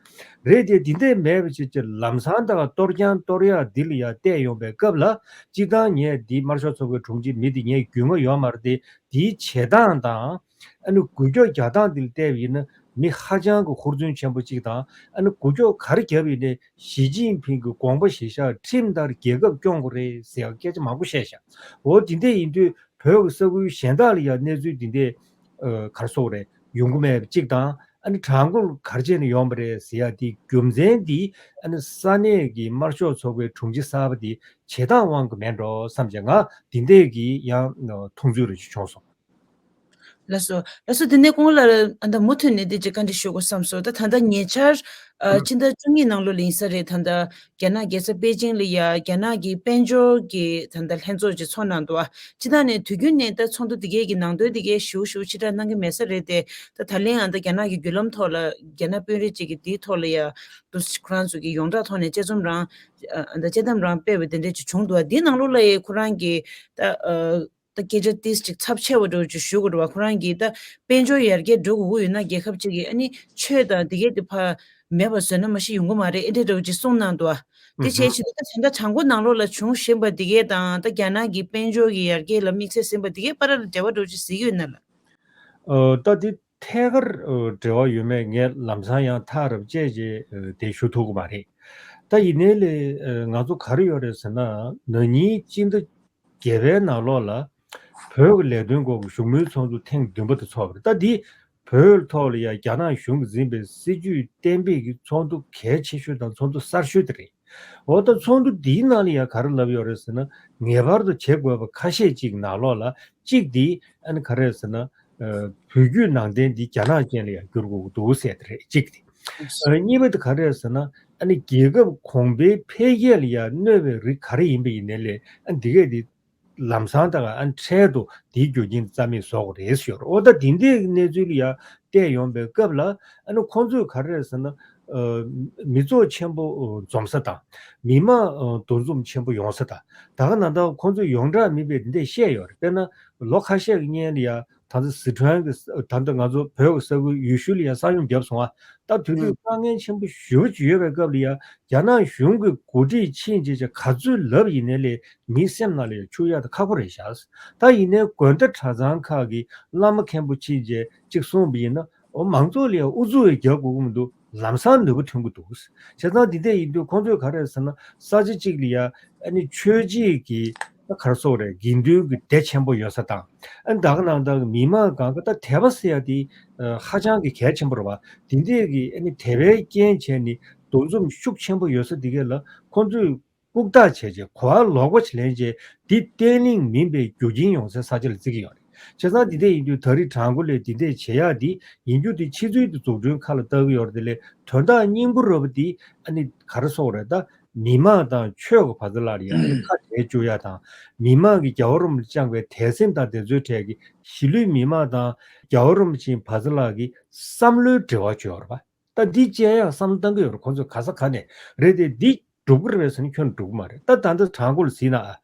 རེད་དེ། འདི་འདྲས་མེད་པ་བྱས་ཀྱི་ལམ་སང་ད་ག་གཏོར་རྐྱང་གཏོར་ཡག་འདི་ལ་ཡ་བལྟས་ཡོང་པའི་སྐབས་ལ། སྤྱིར་བཏང་ངས་འདི་དམར་ཤོག་ཚོགས་པའི་དྲུང་ཆེ་མི་འདི་ངས་རྒྱུས་མངའ་ཡོད་མ་རེད་དེ། འདིའི་བྱེད་སྟངས་དང་། ཨ་ནི་འགུལ་སྐྱོད་རྒྱག་སྟངས་འདི་ལ་བལྟས་པ་ཡིན་ན་མི་ཧ་ཅང་གི་ཧུར་བརྩོན་ཆེན་པོ་གཅིག་དང་། ཨ་ནི་འགུལ་སྐྱོད་ག་རེ་བརྒྱབ་ཡིན་ནའི་ཞི་ཅིན་ཕིང་གི་དགོངས་པ་གཞིར་བཞག་ཁྲིམས་ལྟར་རྒྱལ་ཁབ་སྐྱོང་དགོས་རེད་ཟེར་ཡག་སྐད་ཆ་མང་པོ་བཤད་ཤག་འོ་འདི་འདྲས་ཡིན་དུས་བོད་ཀྱི་ས་ཁུལ་གཞན་དག་ལ་ཡང་གནས་ཚུལ་འདི་འདྲས་ཨ་ག་རེ་ཟེར་དགོས་རེད། ཡོང་གི་མེད་པ་གཅིག་དང་། ཨ་ནི་བྲག་འགོར་ག་རེ་བྱས་ནས་ཡོང་བ་རེད་ཟེར་ཡ་དེའི་རྒྱུ་མཚན་འདི་ཨ་ནི་ས་གནས་ཀྱི་དམར་ཤོག་ཚོགས་པའི་དྲུང་ཆེ་གསར་པ་དེ་བྱེད་སྟངས་དབང་གིས་མེད་འགྲོ་བསམ་བྱས། ང་འདི་འདྲས་ཀྱི་ཡང་མཐོང་ཚུལ་རེ་ཞིག་བྱུང་སོང་། ལགས་སོ། ལགས་སོ། དེ་ནས་གོང་ལ་ཨ་ད་མུ་མཐུད་ནས་དེ་ཅིག་བཀའ་འདྲི་ཞུ་དགོས་བསམ་སོང་། ད་ད་ལྟ་ཉེ་ཆར་ཨ་ཨ་སྤྱི་ཟླ་བཅུ་གཉིས་ནང་ལོགས་ལ་ཡིན་ས་རེད། ད་ལྟ་རྒྱ་ནག་རྒྱལ་ས་པེ་ཅིང་ལ་ཡ་རྒྱ་ནག་གི་དཔལ་འབྱོར་གྱི་ད་ལྟ་ལྷན་ཚོགས་ཅིག་ཚོགས་གནང་འདུག་ཨ། སྤྱིར་བཏང་ནས་དུས་རྒྱུན་ནས་ད་ཚོགས་འདུ་འདི་གས་ཀྱི་ནང་དོན་འདི་གས་ཞིབ་ཞིབ་ཕྱི་བསྒྲགས་གནང་གི་མེད་ས་རེད་དེ། ད་ད་ལན་ཨ་ད་རྒྱ་ནག་གི་བརྒྱུད་ལམ་ཐོག་ལ་རྒྱ་ནག་དཔོན་རིགས་ཅིག་གིས་འདིའི་ཐོག་ལ་ཡ་འདུག་ཁོ་རང་ཚོ་གི་ཡོངས་གྲགས་ཐོག་ནས་དཔྱད་རྩོམ་རང་ཨ་ད་དཔྱད་གཏམ་རང་སྤེལ་བ་དེ་འདྲ་ཅིག་བྱུང་འདུག་ཨ། འདིའི་ནང་ལོགས་ལ་ཡ་ཁོ་རང་གིས་ད་ཨ། ད་སྐད་ཆ་ཏིས་ཅིག་ཚབས་ཆེ་བ་འདྲ་བོ་ཅིག་ཞུ་དགོས་རེད་བ། ཁོ་རང་གིས་ད་དཔལ་འབྱོར་ཡར་རྒྱས་འགྲོ་དགོས་ཀྱི་ཡོད་ན་རྒྱལ་ཁབ་ཅིག་གིས་ཨ་ནི་ཆོས་དང་དེ་གས་དེ་ཕར་མེད་པ་བཟོས་ན་མ་གཞི་ཡོང་གི་མ་རེད། ཨེ་འདྲ་འདྲ་བོ་ཅིག་གསུངས་གནང་འདུག་ཨ། དེ་ཨུ་བྱས་ཕྱིན་ད་ད་ལྟ་བྲག་འགོ་ནང་ལོགས་ལ་བྱུང་བཞིན་པ་དེ་གས་དང་ད་རྒྱ་ནག་གི་དཔལ་འབྱོར་གྱི་ཡར་རྒྱས་ལ་དམིགས་བསལ་ཟིན་པ་དེ་གས་བར་ལ་འབྲེལ་བ་འདྲ་བོ་ཅིག་གཟིགས་ཡོད་ན་ལ། ཨ་ད་དེ་ཐད་ཀར་ཨ་འབྲེལ་བ་ཡོད་མེད་ངས་ལམ་སང་ཡང་ཐག་རབ་བཅད་རྗེས་ཨ་དེ་ཞུ་ཐུབ་ཀྱི་མ་རེད། ད་ཡིན་ནའི་ལས་ཨ་ང་ཚོ་ག་རེ་ཡོད་རེད་ཟེར་ན། ན་ནིང་སྤྱི་ཟླ་བརྒྱད་པའི་ནང་ལོགས་ལ་བོད་ཀྱི་ལས་དོན་སྐོར་གྱི་བཞུགས་མོལ་ཚོགས་འདུ་ཐེངས་བདུན་པ་དེ་ཚོགས་པ་རེད། ད་འདི་བོད་ཐོག་ལ་ཡང་རྒྱ་ནག་གཞུང་གིས་འཛིན་པའི་སྲིད་ཇུས་གཏན་འབེབས་ཀྱི་ཚོགས་འདུ་གལ་ཆེ་ཤོས་དང་ཚོགས་འདུ་གསར་ཤོས་དེ་རེད། འོ་ད་ཚོགས་འདུ་འདིའི་ནང་ལ་ཡང་ག་རེ་ལབ་ཡོད་རེད་ཟེར་ན། ངེས་པར་དུ་བྱེད་དགོས་པ་ཁ་ཤས་ཅིག་ནང་ལོགས་ལ་གཅིག་འདི་ཨ་ནི་ག་རེ་ཟེར་ན། ཨ་བོད་བརྒྱུད་ནང་བསྟན་འདི་རྒྱ་ནག་ཅན་ལ་ཡང་བསྒྱུར་དགོས་ཀྱི་འདུག་ཟེར་དེ་རེད་གཅིག་དེ། ཨ་གཉིས་པ་དེ་ག་རེ་ཟེར་ན། ཨ་ནི་རྒྱལ་ཁབ་གོང་འཕེལ་འཕེལ་རྒྱས་ལ་ཡང་གནོད་པའི་རིགས་ག་རེ་ཡིན་པ་ཡིན་ནའི་ལས་ཨ་འདི་གས་འདི་ལམ་སང་དང་ཨ་ནི་འཕྲལ་དུ་འདིའི་རྒྱུ་རྐྱེན་རྩ་མེད་བཟོ་དགོས་རེད་ཟེར་ཡོད་རེད། འོ་ད་འདི་འདྲའི་གནས་ཚུལ་ལ་ཡང་བལྟས་ཡོང་པའི་སྐབས་ལ་ཨ་ནི་ཁོང་ཚོས་ག་རེ་ཟེར་ན། ཨ་མི་ཚོགས་ཆེན་པོ་འཛོམས་ས་དང་། མི་མང་འདུ་འཛོམས་ཆེན་པོ་ཡོང་ས་དང་། ད་ག་ནང་ལྟར་ཁོང་ཚོས་ཡོངས་གྲགས་མིན་པའི་འདི་འདྲས་བཤད་ཡོད་རེད། དཔེར་ན་ལོ་ཁ་ཤས་ཀྱི་སྔོན་ལ་ཡང་ད་ལྟ་སི་ཁྲོན་གྱི་ས་ད་ལྟ་ང་ཚོ་བོད་ཀྱི་ས་ཁུལ་ཡུལ་ཤུལ་ལ་ཡང་ས་ཡོམ་བརྒྱབ་སོང་ཨ། ད་དུས་ཚོད་དཀའ་ངལ་ཆེན་པོ་ཞེ་པོ་ཅིག་ཡོད་པའི་སྐབས་ལ་ཡང་རྒྱ་ནག་གཞུང་གི་འགོ་ཁྲིད་ཕྱིན་རྗེས་ཀྱི་ག་ཚོད་ལབ་ཡིན་ནའི་ལས་མིའི་སེམས་ནང་ལ་ཡང་ཆུད་ཡག་དེ་ཁག་པོ་རེད་ཤག། ད་ཡིན་ནའི་དགོན་སྡེ་གྲྭ་ཚང་ཁག་གི་བླ་མ་མཁན་པོ་ཕྱིན་རྗེས་གཅིག་གསུངས་པ་ཡིན་ན། འོ་མང་ཚོགས་ལ་ཡང་ཨུ་ཚུགས་རྒྱག་དགོས་ཀྱི་མི་འདུག། ལམ་སང་ནུས་པ་ཐོན་གྱི་འདུག། བྱས་ཙང་འདི་འདྲ་ཡིན་དུས་ཁོང་ཚོས་ག་རེ་ཟེར་ན། ས་ཆ་གཅིག་ལ་ཡ་ཨ་ནི་ཆོས་བྱེད་ཀྱི་ད་ག་རེ་ཟེར་དགོས་རེད། དགེ་འདུན་གྱི་སྡེ་ཆེན་པོ་ཡོད་ས་དང་། ཨ་ནི་ད་ག་ནང་ལྟར་མི་མང་གང་ག་ད་དད་པ་ཟེར་ཡ་དེ་ཧ་ཅང་གི་གལ་ཆེན་པོ་རེད་བ། འདི་འདྲས་ཀྱི་ཨ་ནི་དད་པའི་རྐྱེན་བྱས་ནས་འདུ་འཛོམས་ཤུགས་ཆེན་པོ་ཡོད་ས་འདི་གས་ལ་ཁོང་ཚོས་ལྐུགས་རྟགས་བྱས་རྗེས་གོ་བ་ལོག་པ་ཞིག་ལེན་རྗེས་འདི་བརྟན་ལྷིང་མིན་པའི་རྒྱུ་རྐྱེན་ཡོང་སའི་ས་ཆ་ལ་བརྩི་གི་ཡོད་རེད། བྱས་ཙང་འདི་འདྲས་ཡིན་དུས་ད་རེས་བྲག་འགོ་ལས་འདི་འདྲས་བྱེད་ཡག་འདི་ཡིན་རྒྱུ་དེ་ཕྱི་ཚུལ་དུ་འཛུགས་སྐྲུན་ཁ་ལ་བཏགས་ཀྱི་ཡོད་རེད། དེ་ལས་དོན་དག་སྙིང་པོ་ར་བ་འདི་ཨ་ནི་ག་རེ་ཟེར་དགོས་རེད། ད་མི་མང་དང་ཆོས་ཀྱི་བར་མཚམས་ལ་ཡང་ཁ་བྲལ་བཅུག་ཡག་དང་། མི་མང་གིས་རྒྱལ་བ་རིན་པོ་ཆེ་བཅངས་པའི་དད་སེམས་དང་དེ་ཚོའི་གྲས་ཀྱི་གཞིས་ལུས་མི་མང་དང་རྒྱལ་བ་རིན་པོ་ཆེའི་བར་མཚམས་ལ་གི་བསམ་བློའི་འབྲེལ་བ་བྱོས་ཡོད་རེད་པ། ད་འདི་བཅད་ཡག་བསམ་བློ་བཏང་གི་ཡོད་རེད། ཁོང་ཚོས་ག་ས་ག་ནས་རེད་དེ་འདི་འགྲུབ་ཀྱི་རེད་པས་ཟེར་ན་ཁྱོན་འགྲུབ་ཀྱི་མ་རེད། ད་ད་ལྟ་བྲག་འགོ་ལ་གཟིགས་ན་ཨ།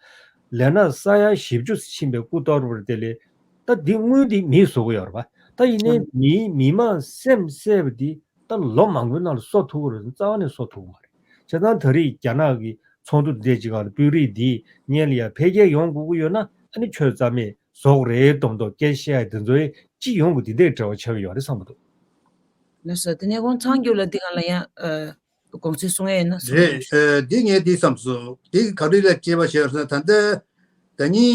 ལས་ན་ས་ཡ་བཞི་བཅུ་ཕྱིན་པའི་སྐུ་གཏོར་བར་དེ་ལས་ད་འདི་དངུལ་འདི་མིས་བཟོ་གི་ཡོད་རེད་པ། ད་ཡིན་ནའི་མིའི་མི་མང་སེམས་བསད་པ་འདི་ད་ལོ་མང་པོའི་ནང་ལ་གསོ་ཐུབ་ཀྱི་རེད་ཟེར་ན་རྩ་བ་ནས་གསོ་ཐུབ་ཀྱི་མ་རེད། བྱས་ཙང་ད་རེས་རྒྱ་ནག་གི་ཚོགས་འདུ་འདི་འདྲ་ཅིག་སྒང་ལ་དཔོན་རིགས་འདིས་སྔོན་ལ་ཡ་འཕེལ་རྒྱས་ཡོང་དགོས་ཀྱི་ཡོད་ན་ཨ་ནི་ཆོས་རྩ་མེད་བཟོ་དགོས་རེད་མདོག་མདོག་སྐད་ཆ་བཤད་ཡ་དེ་ཚོའི་སྤྱི་ཡོངས་ཀྱི་འདི་འདྲའི་འབྲེལ་བ་ཆགས་ཀྱི་ཡོད་རེད་བསམ་གྱི་འདུག། ལགས་སོ། དེ་ནས་ཁོང་ཚང་རྒྱུ་ལ་འདི་ག་ལ་ཡང་ཨ་དགོངས་ཚུལ་གསུང་ཡ་ཡིན་ན་གསུང་རོགས་རེད། ཞུ། ཨ་འདི་ངས་འདི་བསམ་སོང་། འདི་ག་རེ་ལ་དཔྱད་པ་བྱས་ཟེར་ན། ད་ལྟ་ད་ནི་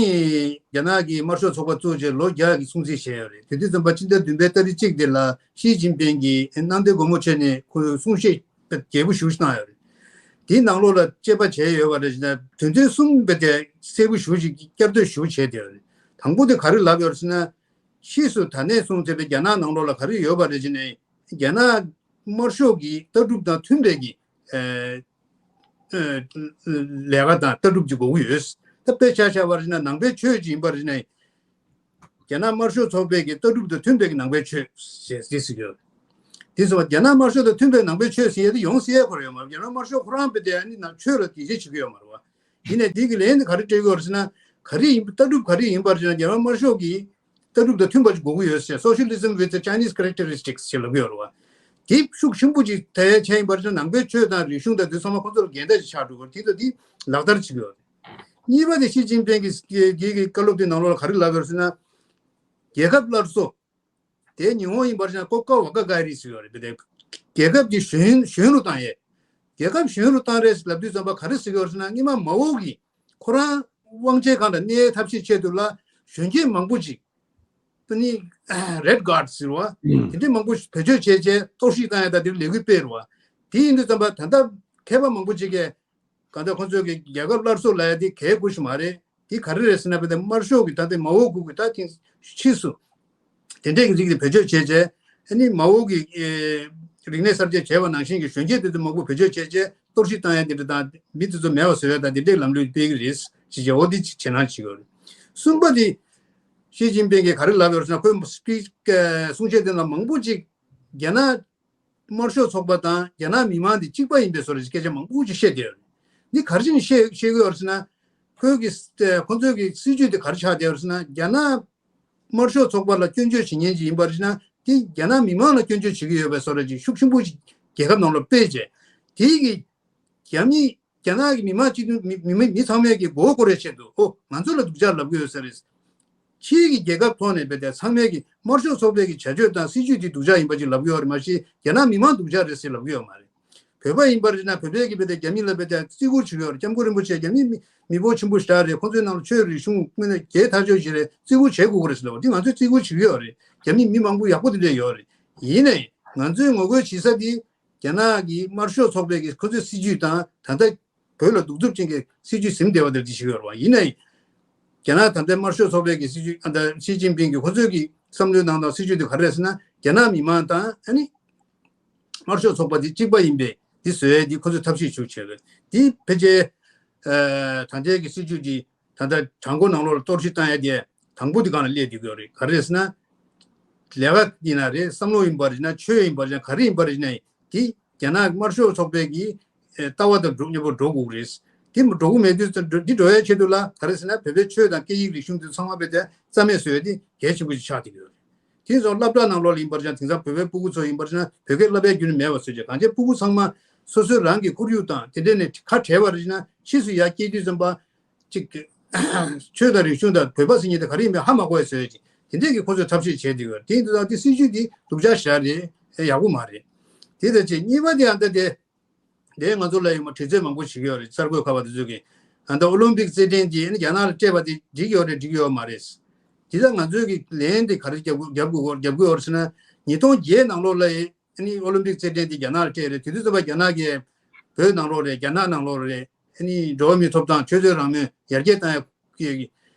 རྒྱ་ནག་གི་དམར་ཤོག་ཚོགས་པ་བཙུགས་རྗེས་ལོ་བརྒྱ་གི་སྲུང་བརྩི་བྱས་ཡོད་རེད། དེ་དུས་ཙམ་པ་ཕྱི་ཟླ་བདུན་པའི་ཏ་རིག་གཅིག་དེ་ལ་ཞི་ཅིན་ཕིང་གིས་གནམ་བདེ་སྒོ་མོ་ཆེ་ནས་ཁོ་གསུང་བཤད་རྒྱས་པོ་ཞེ་པོ་ཅིག་གནང་ཡོད་རེད། དེའི་ནང་ལོགས་ལ་དཔྱད་པ་བྱས་ཡོད་པ་རེད་ཅེ་ན། དོན་ཚན་གསུམ་དཔེ་དེ་གསལ་པོ་ཞེ་པོ་ཅིག་བསྐྱར་ཟློས་ཞེ་པོ་བྱས་བསྡད་ཡོད་རེད། དང་པོ་དེ་ག་རེ་ལབ་ཡོད་རེད་ཟེར་ན། ཕྱིས་སུ་ད་ནས་བཟུང་བྱས་པའི་རྒྱ་ནག་ནང་ལོགས་ལ་ག་རེ་ཡོད་པ་རེད་ཅེ་ན། རྒྱ་ནག་དམར་ཤོག་གི་ལྟ་གྲུབ་དང་མཐུན་པའི་གི་ཨ་ཨ་ལས་ཀ་དང་ལྟ་གྲུབ་ཅིག་དགོས་ཀྱི་ཡོད། ད་དཔེ་ཆ་བཞག་པ་རེད་ན་ནང་པའི་ཆོས་ཅིག་ཡིན་པ་རེད་ན། རྒྱ་ནག་དམར་ཤོག་ཚོགས་པའི་གི་ལྟ་གྲུབ་དང་མཐུན་པའི་གི་ནང་པའི་ཆོས་ཞེས་ཟེར་གྱི་ཡོད། དེ་སོང་བ་རྒྱ་ནག་དམར་ཤོག་དང་མཐུན་པའི་ནང་པའི་ཆོས་ཟེར་ཡ་དེ་ཡོང་སྲིད་ཡ་ཁོ་རང་ཡོད་མ་རེད། རྒྱ་ནག་དམར་ཤོག་ཁོ་རང་དཔེ་དེ་ཨ་ནི་ནང་ཆོས་ལ་དད་ཆེ་བྱེད་ཀྱི་ཡོད་མ་རེད་བ། ཡིན་ནའི་འདི་གི་ལན་དེ་ག་རེ་སྤྲད་ཀྱི་ཡོད་རེད་ཟེར་ན། ག་རེ་ཡིན་ལྟ་གྲུབ་ག་རེ་ཡིན་པར་བྱས་ན་རྒྱ་ནག་དམར་ཤོག་གི་ལྟ་གྲུབ་དང་མཐུན་པ་ཞིག་དགོས་ཀྱི་ཡོད་ཟེར། Socialism with the Chinese characteristics ཞེས་ལབ་ཀྱི་ཡོད་རེད་བ། དེ་ཤུགས་ཆེན་པོ་ཅིག་ད་ཡ་ཆ་ཡིན་པར་བྱས་ན་ནང་པའི་ཆོས་དང་རིག་གཞུང་དང་དེ་ཚང་མ་ཁོ་ཚོར་འགལ་ཟླ་ཞིག་ཆགས་འགྲོ་གི་རེད། དེ་ཚོ་དེ་ལག་བསྟར་བྱེད་ཀྱི་ཡོད་རེད། གཉིས་པ་དེ་ཞི་ཅིན་ཕིང་གི་གི་གི་བཀའ་སློབ་དེ་ནང་ལོགས་ལ་ག་རེ་ལབ་ཡོད་རེད་ཟེར་ན། རྒྱལ་ཁབ་སླར་གསོ། དེ་ཉི་ཧོང་ཡིན་པར་བྱས་ན་国家若返りཟེར་ཡོད་རེད། དེ་རྒྱལ་ཁབ་ཀྱི་གཞོན་གཞོན་རུ་བཏང་ཡས། རྒྱལ་ཁབ་གཞོན་རུ་བཏང་རེད་ལབ་དུས་ཙམ་པ་ག་རེ་ཟེར་གྱི་ཡོད་རེད་ཟེར་ན། སྔོན་མ་མའོ་གིས་ཁོ་རང་དབང་ཆའི་སྒང་ལ་གནས་ཐབས་ཤེས་ཆེད་དུ་ལ་གཞོན་སྐྱེས་མང་པོ་ཅིག་ཨ་ནི་Red Guard ཟེར་བ་དེ་འདྲའི་མང་པོ་ཞིག་བེད་སྤྱོད་བྱས་བྱས་གཏོར་བཤིག་བཏང་ཡ་དང་དེར་ལས་འགུལ་སྤེལ་རུ་བ། དེ་ཡིན་དུས་ཙམ་པ་ད་ལྟ་མཁས་པ་མང་པོ་ཅིག་གིས་གང་ལྟར་ཁོང་ཚོས་ཀྱི་རྒྱལ་ཁབ་སླར་གསོ་ལབ་ཡ་དེ་གལ་དགོས་ཤིག་མ་རེད། དེ་ག་རེ་རེད་ཟེར་ན། དཔེར་ན་དམར་ཤོག་གི་ད་ལྟའི་མའོ་གུ་གུ་ད་ཐེངས་ཕྱིས་སུ་དེ་འདྲའི་གི་རིགས་དེ་བེད་སྤྱོད་བྱས་བྱས། ཨ་ནི་མའོ་གི་ཨེ་རིག་གནས་གསར་བརྗེ་བྱས་པ་ནང་བཞིན་གྱི་གཞོན་སྐྱེས་དེ་ཚོ་མང་པོ་བེད་སྤྱོད་བྱས་བྱས་གཏོར་བཤིག་བཏང་ཡ་དེ་འདྲ་དང་། མི་དེ་ཚོ་མེད་པ་བཟོ་ཡ་དང་དེ་འདྲའི་ལམ་ལུགས་སྤེལ་གྱི་རེད་ཅེས་བྱས། འོ་དེ་ཅིག་བྱེད་སྣང་བྱེད་ཀྱི་ཡོད་རེད། གསུམ་པ་དེ་ཞི་ཅིན་ཕིང་གིས་ག་རེ་ལབ་ཡོད་ཟེར་ན། ཁོའི་སྤིག་གསུང་བཤད་དེ་ནང་མང་པོ་ཅིག་རྒྱ་ནག་དམར་ཤོག་ཚོགས་པ་དང་རྒྱ་ནག་མི་མང་དེ་གཅིག་པ་ཡིན་པའི་བཟོ་འདྲ་ཞིག་སྐད་ཆ་མང་པོ་ཅིག་བཤད་བསྡད་ཡོད་རེད། འདི་ག་རེ་བྱས་ནས་བཤད་བཤད་ཀྱི་ཡོད་རེད་ཟེར་ན། ཁོའི་གི་ཁོ་ཚོའི་གི་སྲིད་ཇུས་དེ་ག་རེ་ཆགས་བསྡད་ཡོད་རེད་ཟེར་ན། རྒྱ་ནག་དམར་ཤོག་ཚོགས་པ་ལ་སྐྱོན་བརྗོད་བྱེད་མཁན་ཅིག་ཡིན་པ་རེད་ཟེར་ན། དེ་རྒྱ་ནག་མི་མང་ལ་སྐྱོན་བརྗོད་བྱེད་ཀྱི་ཡོད་པའི་བཟོ་འདྲ་ཅིག་ཤུགས་ཆེན་པོ་ཅིག་རྒྱལ་ཁབ་ནང་ལ་སྤེལ་བྱས། དེ་གི་རྒྱ་མི་རྒྱ་ནག་གི་མི་མང་སྤྱི་མཐུན་མི་མི་མི་མི་ཚང་མས་ཀྱི་མགོ་སྐོར་བའི་ཆེད་དུ། ཨོ་ང་ཚོ་ལ་སྡུག་ཅག་ལབ་ཀྱི་ཡོད་ས་རེད། ཕྱིའི་གི་རྒྱལ་ཁབ་ཐོག་ནས་རྦད་དེ་ཚང་མས་ཀྱི་དམར་ཤོག་ཚོགས་པའི་གི་བྱ་སྤྱོད་དང་སྲིད་ཇུས་དེ་སྡུག་ཅག་ཡིན་པ་ཅིག་ལབ་ཀྱི་ཡོད་རེད། མ་གཞི་རྒྱ་ནག་མི་མང་སྡུག་ཅག་རེད་ཟེར་ལབ་ཀྱི་ཡོད་མ་རེད། བོད་པ་ཡིན་པར་བྱས་ན་བོད་པའི་གི་རྦད་དེ་རྒྱ་མི་ལ་རྦད་དེ་བརྩི་བཀུར་བྱེད་ཀྱི་ཡོད་རེད། སྐྱབས་མགོན་རིན་པོ་ཆེ་རྒྱ་མི་མི་མི་ཕོ་ཆེན་པོ་ཞིག་རེད། ཁོང་ཚོའི་ནང་ལ་ཆོས་རིག་གཞུང་དངོས་གནས་རྒྱལ་ཐག་ཆོད་ཞིག་རེད། བརྩི་བཀུར་བྱེད་དགོས་ཀྱི་རེད་ཟེར་ལབ་པ་འདི་ང་ཚོས་བརྩི་བཀུར་བྱེད་ཀྱི་ཡོད་རེད། རྒྱ་མི་མི་མང་པོ་ཡག་པོ་དེ་འདྲ་ཡོད་རེད། ཡིན་ནའི་ང་ཚོས་ངོ་རྒོལ་བྱེད་ས་དེ། རྒྱ་ནག་གི་དམར་ཤོག་ཚོགས་པའི་གི་ཁོ་ཚོའི་སྲིད་ཇུས་དང་ད་ལྟ་བོད་ལ་གདུག་རྩུབ་ཅན་གྱི་སྲིད་ཇུས་ཟིན་བསྡད་པ་དེ་འདྲ་ཞིག་ཡོད་རེད་བ། ཡིན་ནའི་རྒྱ་ནག་ད་ལྟའི་དམར་ཤོག་ཚོགས་པའི་གི་སྲིད་ཇུས་ཨ་ད་ཞི་ཅིན་ཕིང་གི་ཁོ་ཚོའི་གི་བསམ་བློའི་ནང་དང་སྲིད་ཇུས་དེ་ག་རེ་རེད་ཟེར་ན། རྒྱ་ནག་མི་མང་དང་ཨ་ནི་དམར་ཤོག་ཚོགས་པ་དེ་གཅིག་པ་ཡིན་པའི་འདི་བཟོ་ཡས་འདི་ཁོ་ཚོས་ཐབས་ཤེས་ཞིག་བྱས་རེད། འདི་ཕལ་ཆེར་ཨ་ད་ལྟའི་གི་སྲིད་ཇུས་འདི་ད་ལྟ་དྲང་པོ་ནང་ལོགས་ལ་གཏོར་བཤིག་བཏང་ཡ་དེ་དང་པོ་དེ་སྒང་ལ་སླེབས་བསྡད་ཀྱི་ཡོད་རེད། ག་རེ་རེད་ཟེར་ན། ལས་ཀ་ཡིན་ན་རེད། བསམ་བློ་ཡིན་པ་རེད་ན། ཆོས་ཡིན་པ་རེད་ན། ག་རེ་ཡིན་པ་རེད་ན། དེ་རྒྱ་ནག་དམར་ཤོག་ཚོགས་པའི་གི་ཨེ་ལྟ་བ་དང་འགྲོ་མཉམ་པོ་འགྲོ་དགོས་རེད། དེ་མ་འགྲོ་གི་མེད་དུས་ཙང་འགྲོ་འདི་འགྲོ་ཡའི་ཆེད་དུ་ལ་ག་རེ་ཟེར་ན། བོད་པའི་ཆོས་དང་སྐད་ཡིག་རིག་གཞུང་དེ་ཚང་མ་བེད་དེ་རྩ་མེད་བཟོ་ཡ་དེ་གལ་ཆེན་པོ་ཞིག་ཆགས་བསྡད་ཀྱི་ཡོད་རེད། དེ་ཚོ་སློབ་གྲྭ་ནང་ལོགས་ལ་ཡིན་པར་བྱས། དེང་སང་བོད་པའི་སྤུ་གུ་ཚོ་ཡིན་པར་བྱས་ན་བོད་སྐད་བསླབ་པའི་རྒྱུན་ནས་མེད་པ་བཟོས་བྱས། གང་བྱས་སྤུ་གུ་ཚང་མ་སོ་སོའི་རང་གི་ཁོར་ཡུག་དང་དེ་འདྲས་ནས་ཁ་བྲལ་བ་རེད་ན། ཕྱིས་སུ་ཡར་སྐྱེས་དུས་ཙམ་པ་ཅིག་ཆོས་དང་རིག་གཞུང་དང་བོད་པ་ཟེར་མཁན་དེ་ག་རེ་ཡིན་མིན་ཧ་མ་གོ་བའི་བཟོས་བྱས། དེ་འདྲས་ཀྱི་ཁོ་ཚོས་ཐབས་ཤེས་བྱས་བསྡད་ཡོད། དེ་ཡིན་དུས་ཙང་དེ་སྲིད་ཇུས་དེ་སྡུག་ཅག་ཞེ་དྲག་རེད། ཡག་པོ་མ་རེད། དེ་དང་གཅིག་གཉིས་པ་དེ་ཨ་ད་དེ། དེ་ང་ཚོ་ལ་ཡང་མ་དྲི་རྩད་མང་པོ་བྱེད་ཀྱི་ཡོད་རེད། གསར་འགོད་ཁ་པ་དེ་ཚོས་ཀྱིས་ཨ་ད་ཨོ་ལིམ་པིག་རྩེད་འགྲན་དེ་ཨ་ནི་རྒྱ་ནག་ལ་སྤྲད་པ་དེ་འགྲིག་ཡོད་རེད་འགྲིག་ཡོད་མ་རེད། དེ་ལ་ང་ཚོས་ཀྱི་ལན་དེ་ག་རེ་རྒྱབ་དགོས་རྒྱབ་དགོས་རྒྱབ་དགོས་ཡོད་རེད་ཟེར་ན། ཉིས་སྟོང་བརྒྱད་ནང་ལོགས་ལ་ཨ་ནི་ཨོ་ལིམ་པིག་རྩེད་འགྲན་དེ་རྒྱ་ནག་ལ་སྤྲད་རེད། དེ་དུས་ཙམ་པ་རྒྱ་ནག་གིས་བོད་ནང་ལོགས་རེད། རྒྱ་ནག་ནང་ལོགས་རེད། ཨ་ནི་འགྲོ་བ་མིའི་ཐོབ་ཐང་ཆོས་དད་རང་མོས་ཡར་རྒྱས་བཏང་ཡ་གི་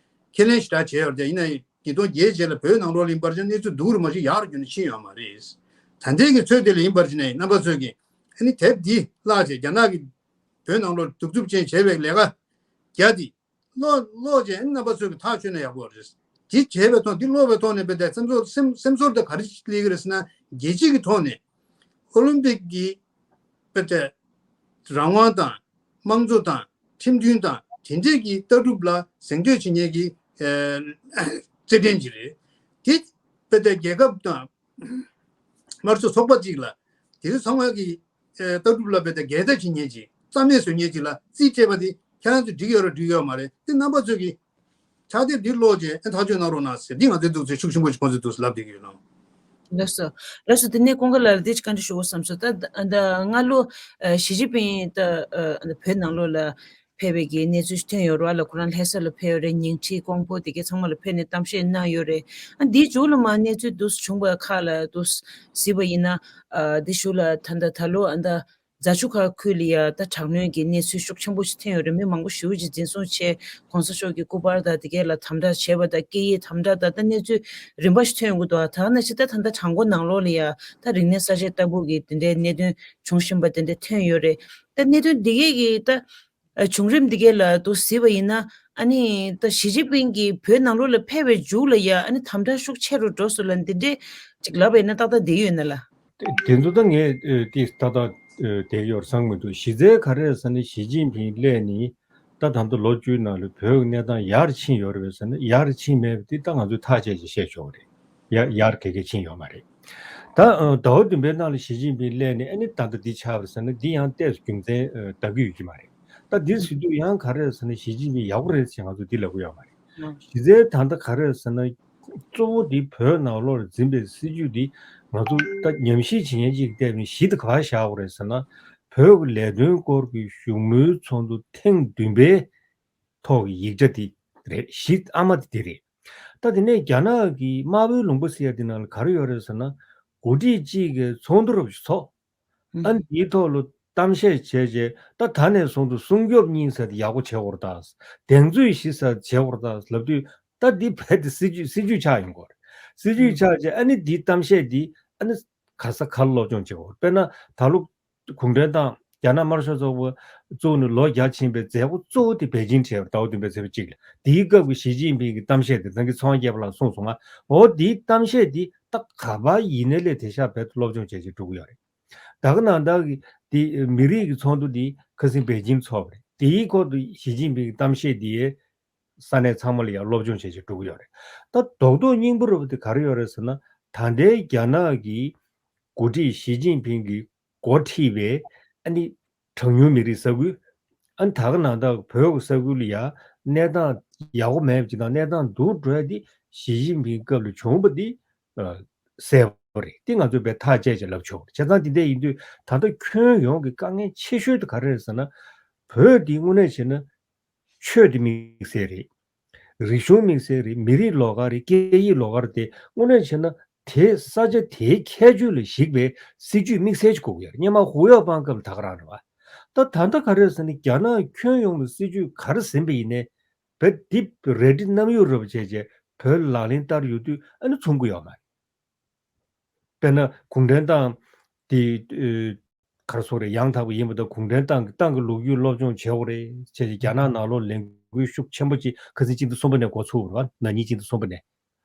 ཁས་ལེན་ཞེ་དྲག་བྱས་ཡོད་རེད། ཡིན་ན་ཡང་ཉིས་སྟོང་བརྒྱད་རྗེས་ལ་བོད་ནང་ལོགས་ལ་ཡིན་པར་བྱས་གནས་ཚུལ་སྡུག་རུ་མ་ཞིག་ཡག་རུ་རྒྱུན་ནས་ཕྱིན་ཡོད་མ་རེད། ད་ལྟའི་གི་ཚོད་དེ་ལ་ཡིན་པར་བྱས་ནས་རྣམ་པ་ཚོས་ཀྱི་ཨ་ནི་དེབ་འདི་བཀླགས་བྱས། རྒྱ་ནག་གིས་བོད་ནང་ལོགས་གདུག་རྩུབ་ཅན་བྱས་པའི་ལས་ཀ་རྒྱ་འདི་ཀློག་ཀློག་བྱས། ཨ་ནི་རྣམ་པ་ཚོས་ཀྱི་ཐག་ཆོད་ན་ཡག་པོ་རེད། འདི་བྱས་པའི་ཐོག་འདི་ཀློག་པའི་ཐོག་ནས་བལྟས་ཏེ་སེམས་ཚོར་སེམས་སེམས་ཚོར་དེ་ག་རེ་སླེབས་ཀྱི་རེད་ཟེར་ན། རྒྱལ་སྤྱི་གི་ཐོག་ནས་ཨོ་ལིམ་པིག་གི་བལྟས་ཏེ་རང་དབང་དང་། དམངས་གཙོ་དང་། ཁྲིམས་མཐུན་དང་། དེ་འདྲས་ཀྱི་ལྟ་གྲུབ་ལ་གཟེངས་བསྟོད་བྱེད་མཁན་གྱི་ཨ་རྩེད་འགྲན་ཅིག་རེད། དེ་བལྟས་ཏེ་རྒྱལ་ཁབ་དང་དམར་ཤོག་ཚོགས་པ་གཅིག་ལ་དེ་ཚོ་ཚང་མ་གི་ཨ་ལྟ་གྲུབ་ལ་བལྟས་ཏེ་འགལ་ཟླ་བྱེད་མཁན་ཅིག་རྩ་མེད་བཟོ་མཁན་ཅིག་ལ་རྩིས་སྤྲད་པ་དེ་ཁྱེད་རང་ཚོས་འགྲིག་ཡོད་རེད་འགྲིག་ཡོད་མ་རེད། དེ་རྣམ་པ་ཚོས་ཀྱི་ཕྱག་དེབ་འདི་ཀློག་བྱས་ཨ་ཐག་གཅོད་གནང་རོགས་གནང་ཟེར། འདི་ང་ཚོའི་འདུག་ཚེ་ཤུགས་ཆེན་པོ་ཞིག་ཁོང་ཚོའི་འདུག་ལབ་བསྡད་ཀྱི་ཡོད་ནོ། ལགས་སོ། ལགས་སོ། དེ་ནས་ཀུན་དགའ་ལགས་ལ་དེ་ཅིག་བཀའ་འདྲི་ཞུ་དགོས་བསམ་སོང་། ད་ད་སྔ་ལོ་ཨ་ཞི་ཅིན་ཕིང་ད་ཨ་བོད་ནང་ལོགས་ལ་ཕེབས་པའི་གི་གནས་ཚུལ་ཞིག་ཐོན་ཡོད་རེད་བ་ལ། ཁོ་རང་ལྷ་ས་ལ་ཕེབས་ཡོད་རེད། ཉིང་ཁྲི་ཀོང་པོ་དེ་གའི་ཚང་མ་ལ་ཕེབས་ནས་གཏམ་བཤད་གནང་ཡོད་རེད། ཨ་འདིའི་མཇུག་ལ་མར་གནས་ཚུལ་འདུག་བྱུང་བ་ཁག་ལ་འདུག་གཟིགས་པ་ཡིན་ན། ཨ་དེ་གཞུག་ལ་ད་ད་ད་ལོ་ཨ་ད་རྫ་ཆུ་ཁ་ཁུལ་ལ་ཡ་ད་དྲག་གནོན་གྱི་གནས་ཚུལ་ཤུགས་ཆེན་པོ་ཞིག་ཐོན་ཡོད་རེད། མི་མང་པོ་ཞེ་པོ་ཅིག་འཛིན་བཟུང་བྱས། གོང་ས་མཆོག་གི་སྐུ་པར་དང་དེ་གས་ལ་དམ་དྲག་བྱས་པ་དང་། སྐད་ཡིག་དམ་དྲག་དང་། ད་གནས་ཚུལ་རིམ་པ་ཞིག་ཐོན་ཡོང་གི་འདུག་ད་ནང་བཞིན་ད་ད་ལྟ་དྲང་པོ་ནང་ལོགས་ལ་ཡ་ད་རིག་གནས་གསར་བརྗེ་ལྟ་བུ་གི་དེ་འདྲའི་གནད་དོན་བྱུང་བཞིན་པ་དེ་འདྲ་ཐོན་ཡོད་རེད། ད་གནད་དོན་དེ་གས་ཀྱི་ད་བྱུང་རིམ་དེ་གས་ལ་འདུག་གཟིགས་པ་ཡིན་ན། ཨ་ནི་ད་ཞི་ཅིན་ཕིང་གིས་བོད་ནང་ལོགས་ལ་ཕེབས་པའི་མཇུག་ལ་ཡ་ཨ་ནི་དམ་དྲག་ཤུགས་ཆེ་རུ་འགྲོ་སོང་ལབ་འདི་འདྲས་ཅིག་ལབ་པ་ཡིན་ན་ཏག་ཏག་བསྡད་ཡོད་ན་ལ། དེ་ཚོ་ད་ངས་ཨ་དེ་ཏག་ཏག་ཨ་བསྡད་ཡོད་བསམ་གྱི་མི་འདུག་གཞི་རྩའི་ག་རེ་རེད་ཟེར་ན། ཞི་ཅིན་ཕིང་སླེབས་ནས་ད་ད་ལྟ་ལོ་བཅུའི་ནང་ལ་བོད་ཀྱི་གནས་སྟངས་ཡར་ཕྱིན་ཡོད་རེད་པས་ཟེར་ན། ཡར་ཕྱིན་མེད་པ་དེ་ད་ང་ཚོས་ཐག་བཅད་ཅིག་བཤད་ཆོག་གི་རེད། ཡ་ཡར་ག་གེ་ཕྱིན་ཡོད་མ་རེད། ད་ཨ་ཟླ་བ་བདུན་པའི་ནང་ལ་ཞི་ཅིན་ཕིང་སླེབས་ནས་ཨ་ནི་ད་ལྟ་འདི་ཆགས་པ་རེད་ཟེར་ན། འདི་ཡང་ཏོག་ཙམ་རྒྱུ་མཚན་ཨ་ལྡབ་ཀྱི་ཡོད་ཀྱི་མ་རེད། ད་འདི་ཟེར་དུས་ཡང་ག་རེ་རེད་ཟེར་ན། ཞི་ཅིན་ཕིང་ཡག་པོ་རེད་ཟེར་ང་ཚོ་འདི་ལབ་ཀྱི་ཡོད་མ་རེད། གཞི་རྩའི་ད་ལྟ་ག་རེ་རེད་ཟེར་ན། གཙོ་བོ་འདི་བོད་ནང་ལོགས་ལ་འཛིན་པའི་སྲིད་ཇུས་འདི་ང་ཚོ་ད་ཉམས་ཞིབ་བྱེད་མཁན་ཅིག་བལྟས་པ་ཡིན་ན་གཞི་འདི་ག་པར་བཞག་དགོས་རེད་ཟེར་ན། བོད་ཀྱི་ལས་དོན་སྐོར་གྱི་བཞུགས་མོལ་ཚོགས་འདུ་ཐེངས་བདུན་པའི་ཐོག་གི་ཡིག་ཆ་འདི་རེད། གཞི་ཨ་མ་འདི་འདི་རེད། ད་དེ་ནས་རྒྱ་ནག་གི་དམར་པོའི་ལུང་པ་ཟེར་ཡ་འདི་ནང་ལ་ག་རེ་ཡོད་རེད་ཟེར་ན། འགོ་ཁྲིད་གཅིག་གིས་ཚོགས་འདུ་རོབ་ཅིག་ཚོགས། ཨ་ནི་འདིའི་ཐོག་ལ་གཏམ་བཤད་བྱས་རྗེས། ད་ད་ནས་བཟུང་སྟེ་སྲུང་སྐྱོབ་གཉིས་ཟེར་དེ་ཡག་པོ་བྱེད་དགོས་རེད་ད། གདེང་ཚོད་བཞི་ཟེར་བྱེད་དགོས་རེད་ད་ལབ་དུས། ད་འདི་རྦད་དེ་སྲིད་ཇུས་སྲིད་ཇུས་ཆགས་ཡོང་གི་རེད། སྲིད་ཇུས་ཆགས་རྗེས་ཨ་ནི་འདིའི་གཏམ་བཤད་འདི་ཨ་ནི་ག་ས་ག་ལ་སློབ་སྦྱོང་བྱེད་དགོས་རེད། དཔེར་ན་ད་ལོ་གུང་ཁྲན་ཏང་རྒྱ་ནག་དམར་ཤོག་ཚོགས་པ་བཙུགས་ནས་ལོ་བརྒྱ་ཕྱིན་པའི་མཛད་སྒོ་གཙོ་བོ་དེ་པེ་ཅིང་བྱས་པ་རེད། ཟླ་བ་བདུན་པའི་ཚེས་པ་གཅིག་ལ། དེའི་སྐབས་ཀྱི་ཞི་ཅིན་ཕིང་གི་གཏམ་བཤད་དེ་ད་གིན་ཚོང་རྒྱལ་པོ་ལགས་གསུངས་སོང་ང་། འོ་དེའི་གཏམ་བཤད་དེ་ད་ག་པར་ཡིན་ནའི་ལས་དེ་ཤག་རྦད་དེ་སློབ་སྦྱོང་བྱས་བྱས་འགྲོ་གི་ཡོད་རེད། ད་ག་ནང་བཞིན་གྱི་དེ་མི་རིགས་ཀྱི་ཚོགས་འདུ་དེ་ཁ་སང་པེ་ཅིང་ཚོགས་པ་རེད། དེའི་སྐོར་དུ་ཞི་ཅིན་ཕིང་གི་གཏམ་བཤད་དེ་ས་གནས་ཚང་མ་ལ་ཡང་སློབ་སྦྱོང་བྱས་བྱས་འགྲོ་གི་ཡོད་རེད། ད་རྡོག་རྡོག་སྙིང་པོ་རེད་པ་དེ་ག་རེ་ཡོད་རེད་ཟེར་ན། ད་ལྟའི་རྒྱ་ནག་གི་འགོ་ཁྲིད་ཞི་ཅིན་ཕིང་གི་འགོ་ཁྲིད་པའི་ཨ་ནི་གྲངས་ཉུང་མི་རིགས་ས་ཁུལ། ཨ་ནི་ད་ག་ནང་བཞིན་བོད་ཀྱི་ས་ཁུལ་ལ་ཡང་གནས་སྟངས་ཡག་པོ་མེད་པ་ཅིག་དང་། གནས་སྟངས་སྡུག་འགྲོ་ཡ་དེ་ཞི་ཅིན་ཕིང་སྐབས་ལ་བྱུང་བ་དེ་ཨ་གསལ་པོ་རེད། དེ་ང་ཚོས་དཔེ་ཐག་བཅད་བྱས་ལབ་ཆོག་རེད། བྱས་ཙང་དེ་འདྲ་ཡིན་དུས་ད་ལྟ་ཁྱོན་ཡོངས་ཀྱི་དཀའ་ངལ་ཆེ་ཤོས་དེ་ག་རེ་རེད་ཟེར་ན། བོད་འདི་དངོས་གནས་བྱས་ན་ཆོས་དེ་དམིགས་བསལ་རེད། རིག་གཞུང་དམིགས་བསལ་རེད། མི་རིགས་ལོགས་ཀ་རེད། སྐད་ཡིག་ལོགས་ཀ་རེད། དེ་དངོས་གནས་བྱས་ན་ དེ་ས་ཆ་དེའི་ཁྱད་ཆོས་ལ་གཞིགས་པའི་སྲིད་ཇུས་དམིགས་བསལ་ཅིག་དགོས་ཀྱི་ཡོད་རེད། སྔོན་མ་ཧུའུ་ཡའོ་པང་སྐབས་ལ་ད་ག་རང་རེད་བ། ད་ད་ལྟ་ག་རེ་རེད་ཟེར་ན། རྒྱ་ནག་ཁྱོན་ཡོངས་ལ་སྲིད་ཇུས་ག་རེ་ཟིན་པ་ཡིན་ནའི། བོད་འདི་རལ་གྲི་གནམ་ཡུག་རེད་པ་བྱས་བྱས་བོད་ལག་ལེན་བསྟར་ཡོད་དུས་ཨ་ནི་ཚོང་གི་ཡོད་མ་རེད། དཔེར་ན་གུང་ཁྲན་ཏང་འདི་ཨ་ག་རེ་ཟེར་དགོས་རེད། ཡང་དག་པ་ཡིན་པ་དང་གུང་ཁྲན་ཏང་གི་ཏང་གི་ལོ་རྒྱུས་སློབ་སྦྱོང་བྱེད་དགོས་རེད་བྱས་བྱས་རྒྱ་ནག་ནང་ལོགས་ལས་འགུལ་ཤུགས་ཆེན་པོ་ཅིག་ཁ་སང་སྤྱི་ཟླ་གསུམ་པ་ནས་འགོ་ཚུགས་པ་རེད་བ། ན་ནིང་སྤྱི་ཟླ་གསུམ་པ་ནས།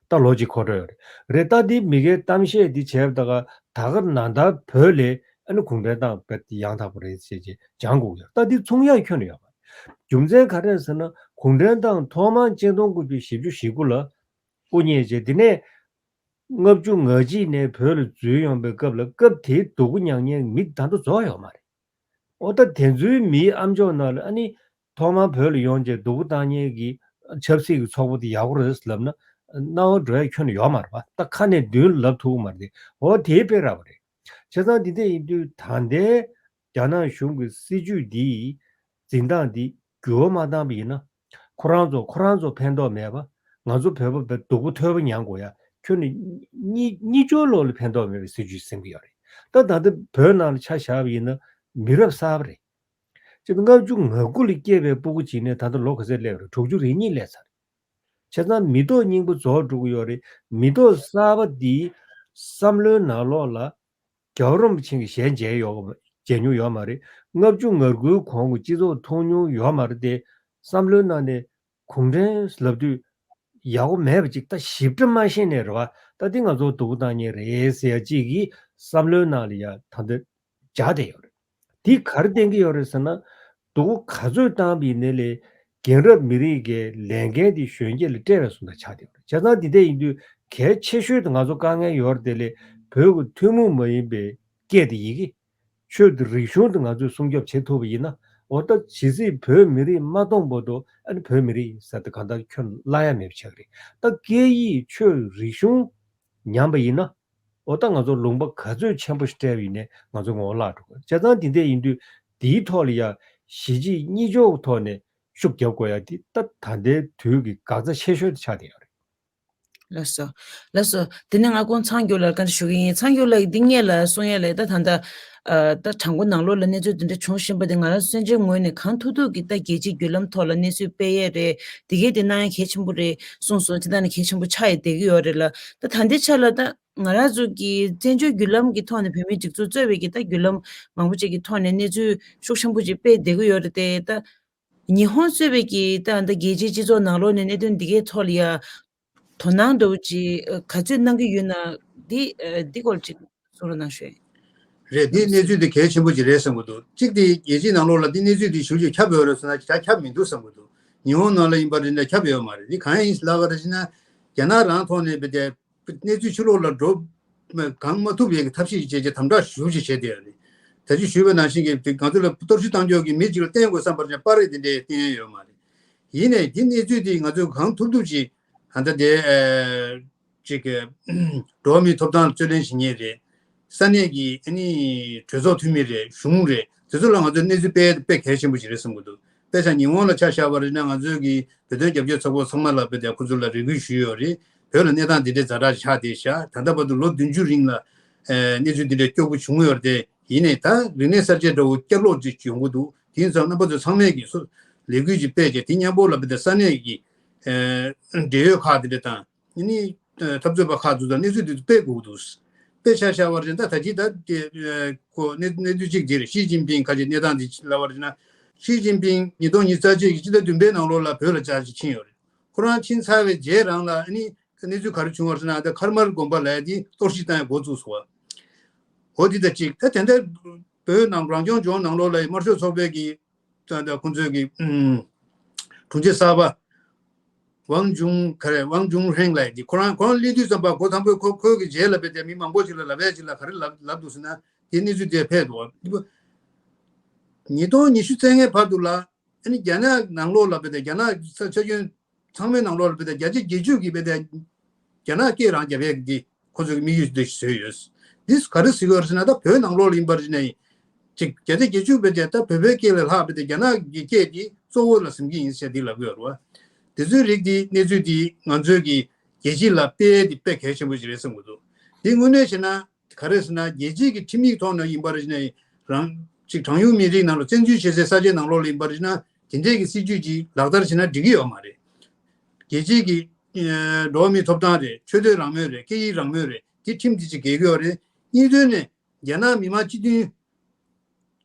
ད་ལོ་གཅིག་འཁོར་འགྲོ་ཡོད་རེད། རེད། ད་འདི་མི་སྒེར་གཏམ་བཤད་འདི་བྱས་པ་ད་ག་ད་ག་ནང་ལྟར་བོད་ལ་ཨ་ནི་གུང་ཁྲན་ཏང་དཔེ་ཡང་དག་པ་རེད་ཟེར་བྱས་སྦྱང་དགོས་ཀྱི་ཡོད། ད་འདི་ཚོང་ཡག་ཁྱོན་ནས་ཡོད་མ་རེད། རྒྱུ་མཚན་ག་རེ་ཟེར་ན། གུང་ཁྲན་ཏང་ཐོག་མར་གཅིག་སྟོང་དགུ་བརྒྱ་བཞི་བཅུ་ཞེ་དགུ་ལ་དབུ་བརྙེས་རྗེས་དེ་ནས་ལྔ་བཅུ་ང་གཅིག་ནས་བོད་ལ་འཛུལ་ཡོང་པའི་སྐབས་ལ་སྐབས་དེའི་སྡུག་པོ་མྱངས་མཁན་མི་ད་ལྟ་རྫོགས་ཡོད་མ་རེད། འོ་ད་དེ་ཚོའི་མིའི་ཨམ་ཅོག་ནང་ལ་ཨ་ནི་ཐོག་མར་བོད་ལ་ཡོང་རྗེས་སྡུག་པོ་བཏང་མཁན་གྱི་ཆབ་སྲིད་ཀྱི་ཚོགས་པ་དེ་ཡག་པོ་རེད་ལབ་ན་སྣང་བ་འགྲོ་ཡ་ཁྱོན་ནས་ཡོད་མ་རེད་པ། ད་ཁ་ནས་མདུན་ལ་ལབ་ཐུབ་ཀྱི་མ་རེད་དེ། འོ་དེའི་དཔེ་ར་བ་རེད། བྱས་ཙང་འདི་འདྲ་ཡིན་དུས་ད་ལྟའི་རྒྱ་ནག་གཞུང་གི་སྲིད་ཇུས་འདིའི་འཛིན་སྟངས་འདི་འགྱུར་བ་མ་བཏང་པ་ཡིན་ན། ཁོ་རང་ཚོ་ཁོ་རང་ཚོ་ཕན་ཐོགས་མེད་པ། ང་ཚོ་བོད་པ་བས་སྡུག་པོ་ཐོལ་པོ་མྱངས་དགོས་ཡ་ཁྱོན་ནས་གཉིས་གཉིས་སྐྱོར་ལོག་ལ་ཕན་ཐོགས་མེད་པའི་སྲིད་ཇུས་ཟིན་གྱི་ཡོད་རེད། ད་ད་ལྟ་བོད་ནང་ལ་ཆ་བཞག་པ་ཡིན་ན་མི་རབས་གསར་པ་རེད། སྤྱི་ལོ་ལྔ་བཅུ་ང་དགུ་ལ་སྐྱེས་པའི་སྤུ་གུ་གཅིག་ནས་ད་ལྟ་ལོ་ག་ཚོད་སླེབས་རེད། དྲུག་ཅུ་རེ་གཉིས་སླེབས་ཚར་རེད། བྱས་ཙང་མི་ཐོག་རྙིང་པ་རྫོགས་འགྲོ་གི་ཡོད་རེད། མི་ཐོག་གསར་པ་འདིའི་བསམ་བློའི་ནང་ལོགས་ལ་རྒྱལ་བ་རིན་པོ་ཆེ་གི་ཞལ་མཇལ་ཡོད་མཇལ་མྱོང་ཡོད་མ་རེད། ལྔ་བཅུ་ང་དགུའི་གོང་གི་སྤྱི་ཚོགས་མཐོང་མྱོང་ཡོད་མ་རེད་དེ། བསམ་བློའི་ནང་ནས་གུང་ཁྲན་ལབ་དུས་ཡག་པོ་མེད་པ་ཅིག་ད་ཞིབ་ཕྲ་མ་ཤེས་ནས་རེད་བ། ད་འདི་ང་ཚོ་སྡུག་པོ་བཏང་མཁན་རེད་ཟེར་ཡ་ཅིག་གི་བསམ་བློའི་ནང་ལ་ཡ་ད་འདི་འཇགས་བསྡད་ཡོད་རེད། འདི་ག་རེ་བསྟན་གྱི་ཡོད་རེད་ཟེར་ན། སྡུག་པོ་ག་ཚོད་བཏང་བ་ཡིན་ནའི་ལས་རྒན་རབས་མི་རིགས་ཀྱི་ལས་འགན་དེ་གཞོན་སྐྱེས་ལ་སྤྲད་པའི་བཟོ་འདྲ་ཆགས་བསྡད་ཡོད་རེད། བྱས་ཙང་འདི་འདྲ་ཡིན་དུས་གལ་ཆེ་ཤོས་དེ་ང་ཚོ་དཀའ་ངལ་ཡོད་རེད་དེ་ལས། བོད་ཀྱི་ཐུན་མོང་མ་ཡིན་པའི་སྐད་དེ་ཡི་གེ་ཆོས་དང་རིག་གཞུང་དེ་ང་ཚོས་སྲུང་སྐྱོབ་བྱེད་ཐུབ་པ་ཡིན་ན། འོ་ད་ཇི་སྲིད་བོད་མི་རིགས་མ་སྟོངས་བར་དུ་ཨ་ནི་བོད་མི་རིགས་ཟེར་དེ་གང་ལྟར་ཁྱོན་བརླག་ཡ་མེད་པ་ཆགས་ཀྱི་རེད། ད་སྐད་ཡིག་ཆོས་རིག་གཞུང་ཉམས་པ་ཡིན་ན། འོ་ད་ང་ཚོ་ལུང་པ་ག་ཚོད་ཆེན་པོ་ཞིག་སྤྲད་པ་ཡིན་ནའི་ང་ཚོ་ངོ་བོ་བརླག་འགྲོ་གི་རེད། བྱས་ཙང་འདི་འདྲ་ཡིན་དུས་འདིའི་ཐོག་ལ་ཡ་གཞིས་བྱེས་གཉིས་ཕྱོགས་ཐོག་ནས་ཤུགས་རྒྱབ་དགོས་ཡ་འདི་ད་ད་ལྟའི་དུས་ཀྱི་འགག་རྩ་ཆེ་ཤོས་དེ་ཆགས་བསྡད་ཡོད་རེད། ལགས་སོ། ལགས་སོ། དེ་ནས་ང་ཁོང་ཚང་རྒྱུ་ལགས་བཀའ་འདྲི་ཞུ་གི་ཡིན། ཚང་རྒྱུ་ལགས་འདི་སྔོན་ལ་གསུང་ཡ་ལས་ད་ད་ལྟ་ཨ་ད་དྲ་འགོ་ནང་ལོགས་ལ་གནས་ཚུལ་འདི་འདྲ་བྱུང་བཞིན་པ་དེ་ང་རང་སེམས་ཅན་ངོས་ནས་གང་ཐུབ་ཐུབ་ཀྱིས་ད་རྒྱལ་སྤྱིའི་བརྒྱུད་ལམ་ཐོག་ལ་གནས་ཚུལ་སྤེལ་ཡས་རེད། དེ་གས་དེ་གནང་ཡ་གལ་ཆེན་པོ་རེད་གསུངས་སོང་། དེ་ད་ནི་གལ་ཆེན་པོ་ཆགས་ཡས་བསྡད་ཀྱི་ཡོད་རེད་ལ། ད་ད་ལྟའི་ཆ་ལ་ད་ང་རང་ཚོ་གི་བཙན་བྱོལ་བརྒྱུད་ལམ་གྱི་ཐོག་ནས་བོད་མིའི་སྒྲིག་འཛུགས་གཙོས་པའི་གི་ད་བརྒྱུད་ལམ་མང་པོ་ཅིག་གི་ཐོག་ནས་གནས་ཚུལ་ཤུགས་ཆེན་པོ་ཅིག་སྤེལ་བསྡད་ཀྱི་ཡོད་རེད་དེ། ད་ཉི་ཧོང་གཙོས་པའི་གི་ད་ད་རྒྱལ་སྤྱིའི་སྤྱི་ཚོགས་ནང་ལོགས་ནས་གནད་དོན་འདི་གའི་ཐོག་ལ་ཡ་དོ་སྣང་འདྲ་བོ་ཅིག་ག་ཚོད་གནང་གི་ཡོད་ན་འདི་འདི་སྐོར་ཅིག་གསུང་རོགས་གནང་ཞུ། རེད། འདི་གནས་ཚུལ་འདི་གལ་ཆེན་པོ་ཅིག་རེད་བསམ་གྱི་འདུག་གཅིག་དེ་རྒྱལ་སྤྱིའི་ནང་ལོགས་ལ་འདི་གནས་ཚུལ་འདི་ཞེ་པོ་ཅིག་ཁྱབ་ཡོད་རེད་ཟེར་ན་ད་ཁྱབ་མི་འདུག་བསམ་གྱི་འདུག་ཉི་ཧོང་ནང་ལ་ཡིན་པ་རེད་ན་ཁྱབ་ཡོད་མ་རེད། འདི་གང་ཡིན་ལབ་པ་རེད་ཟེར་ན། རྒྱ་ནག་རང་ཐོག་ནས་བྱས་ཏེ་གནས་ཚུལ་ཕྱི་ལོགས་ལ་འགྲོ་གང་མ་ཐུབ་ཡས་ཀྱི་ཐབས་ཤེས་ཤིག་བྱས་རྗེས་དམ་དྲག་ཞེ་པོ་ཅིག་བྱས་བསྡད་ཡོད་རེད། ད་ཅི་ཞུས་པ་ནང་བཞིན་གྱི་ང་ཚོ་ལ་གཏོར་བཤིག་གཏང་ཕྱོགས་ཀྱི་མི་གཅིག་ལ་བརྟེན་དགོས་བསམ་པ་རེད་ན་པར་རིས་དེ་འདྲས་བསྟན་ཡས་ཡོད་མ་རེད། ཡིན་ནའི་འདི་གནས་ཚུལ་འདི་ང་ཚོས་གང་ཐུབ་ཐུབ་ཅིག་ད་ལྟ་དེ་ཅིག་འགྲོ་བ་མིའི་ཐོབ་ཐང་རྩོད་ལེན་བྱེད་མཁན་རེད། ས་གནས་ཀྱི་ཨ་ནི་གྲོས་ཚོགས་འཐུས་མི་རེད། གཞུང་རེད། དེ་ཚོ་ལ་ང་ཚོས་གནས་ཚུལ་སྤེལ་དཔེ་གལ་ཆེན་པོ་ཞིག་རེད་བསམ་གྱི་འདུག་དཔེ་ཆ་ཉི་ཧོང་ལ་ཆ་བཞག་པ་རེད་ན་ང་ཚོའི་གི་བོད་དོན་རྒྱབ་སྐྱོར་ཚོགས་པ་ཚང་མ་ལ་དཔེ་དེ་ཁོ་ཚོ་ལ་རེ་སྐུལ་ཞུས་ཡོད་རེད། བོད་ལ་གནས་སྟངས་འདི་འདྲའི་ཛ་དྲག་ཆགས་བསྡད་ཤག་ད་ལྟ་བར་དུ་ལོ་བདུན་ཅུ་རིང་ལ་གནས་ཚུལ་འདི་འདྲའི་སྐྱོ་པོ་བྱུང་ཡོད་རེད་དེ། ཡིན་ནའི་ད་རིག་གནས་གསར་བརྗེ་འདྲ་བོ་བསྐྱར་ལོག་ཅིག་ཡོང་གི་འདུག་དེ་ཡིན་ཙང་རྣམ་པ་ཚོ་ཚང་མས་ཀྱི་སོ་ལས་འགུལ་ཅིག་སྤེལ་བྱས་དེ་མཉམ་པོ་ལ་དཔེ་དེ་ས་གནས་ཀྱི་འབྲེལ་ཡོད་ཁག་འདི་འདྲ་དང་། ཨ་ནི་འཐབ་རྩོད་པ་ཁག་ཚོ་དང་གནས་ཚུལ་དེ་ཚོ་སྤེལ་དགོས་ཀྱི་འདུག་དཔེ་ཆ་བཞག་པ་རེད་ན་ད་ཅི་ད་དེ་ཁོ་གནས་གནས་ཚུལ་གཅིག་དེ་རེད། ཞི་ཅིན་ཕིང་ཁ་ཆེ་གནས་སྟངས་དེ་ལབ་པ་རེད་ན། ཞི་ཅིན་ཕིང་ཉིས་སྟོང་ཉི་ཤུ་རྩ་གཅིག་གི་ཕྱི་ཟླ་བདུན་པའི་ནང་ལོགས་ལ་བོད་ལ་བཅར་ཅིག་ཕྱིན་ཡོད་རེད། ཁོ་རང་ཕྱིན་ཚར་བའི་རྗེས་རང་ལ་ཨ་ནི་གནས་ཚུལ་ག་རེ་བྱུང་བ་རེད་ཟེར་ན་ད་ཁར་མལ་དགོན་པ་ལ་དེ་གཏོར་བཤིག་བཏང་ཡ་འགོ་བཙུགས་སོང་བ། འོ་དེ་ད་གཅིག་ད་དེ་འདྲ་བོད་ནང་རང་སྐྱོང་ལྗོངས་ནང་ལོགས་ལ་དམར་ཤོག་ཚོགས་པའི་གི་ད་ལྟ་ཁོང་ཚོའི་གི་ཨུམ། དྲུང་ཆེ་གསར་པ། ཝང་ཅུན་ག་རེ་ཝང་ཅུན་ཧྲེང་ལགས་འདི་ཁོ་རང་ཁོ་རང་སླེབས་དུས་ཙམ་པ་འགོ་དང་པོའི་ཁོ་ཁོའི་གི་རྗེས་ལ་བས་ཏེ་མི་མང་པོ་ཞིག་ལ་ལབ་ཡས་ཅིག་ལ་ག་རེ་ལབ་ལབ་འདུག་ཟེར་ན་དེ་གནས་ཚུལ་དེ་ཕེབས་འདུག་ཉིས་སྟོང་ཉི་ཤུ་རྩ་ལྔའི་བར་དུ་ལ་ཨ་ནི་རྒྱ་ནག་ནང་ལོགས་ལ་བས་ཏེ་རྒྱ་ནག་ས་ཆ་ཁྱོན་ཚང་མའི་ནང་ལོགས་ལ་བས་ཏེ་བརྒྱ་ཆ་བརྒྱད་ཅུ་གི་བས་ཏེ་རྒྱ་ནག་སྐད་རང་རྒྱབ་ཡས་ཀྱི་འདི་ཁོ་ཚོ་གི་དམིགས་ཡུལ་འདི་བཟོས་ཡོད། འདི་ག་རེ་ཟེར་གྱི་ཡོད་རེད་ཟེར་ན་ད་བོད་ནང་ལོགས་ལ་ཡིན་པར་བྱས་ནས་ཅིག་བརྒྱ་ཆ་བརྒྱད་ཅུ་བས་ཏེ་ད་བོད་པའི་སྐད་ལས་ལྷག་བས་ཏེ་རྒྱ་ནག་གི་སྐད་འདི་གཙོ་བོ་ལ་ཟིན་གྱི་ཡིན་ཟེར་འདི་ལབ་ཀྱི་ཡོད་རེད་བ། དེ་ཚོའི་རིགས་འདི་གནས་ཚུལ་འདི་ང་ཚོའི་གི་རྒྱལ་སྤྱི་ལ་སྤེལ་ཡས་འདི་དཔེ་གལ་ཆེན་པོ་ཞིག་རེད་བསམ་གྱི་འདུག་དེ་དངོས་གནས་བྱས་ན་ག་རེ་ཟེར་ན། རྒྱལ་སྤྱིའི་གི་ཁྲིམས་ཡིག་ཐོག་ནས་ཡིན་པར་བྱས་ན། རང་ཅིག་གྲངས་ཉུང་མི་རིགས་ནང་ལ་བཙན་འཛུལ་བྱེད་སའི་ས་ཆའི་ནང་ལོགས་ལ་ཡིན་པར་བྱས་ན། དེ་འདྲའི་གི་སྲིད་ཇུས་ཅིག་ལག་བསྟར་བྱས་ན་འགྲིག་གི་ཡོད་མ་རེད། རྒྱལ་སྤྱིའི་གི་ཨ་འགྲོ་བ་མིའི་ཐོབ་ཐང་རེད། ཆོས་དད་རང་མོས་རེད། སྐད་ཡིག་རང་མོས་རེད། དེ་ཁྲིམས་དེ་ཅིག་འགལ་གྱི་ཡོད་རེད། གཉིས་དོན་ནས་རྒྱ་ནག་མི་དམངས་སྤྱི་མཐུན་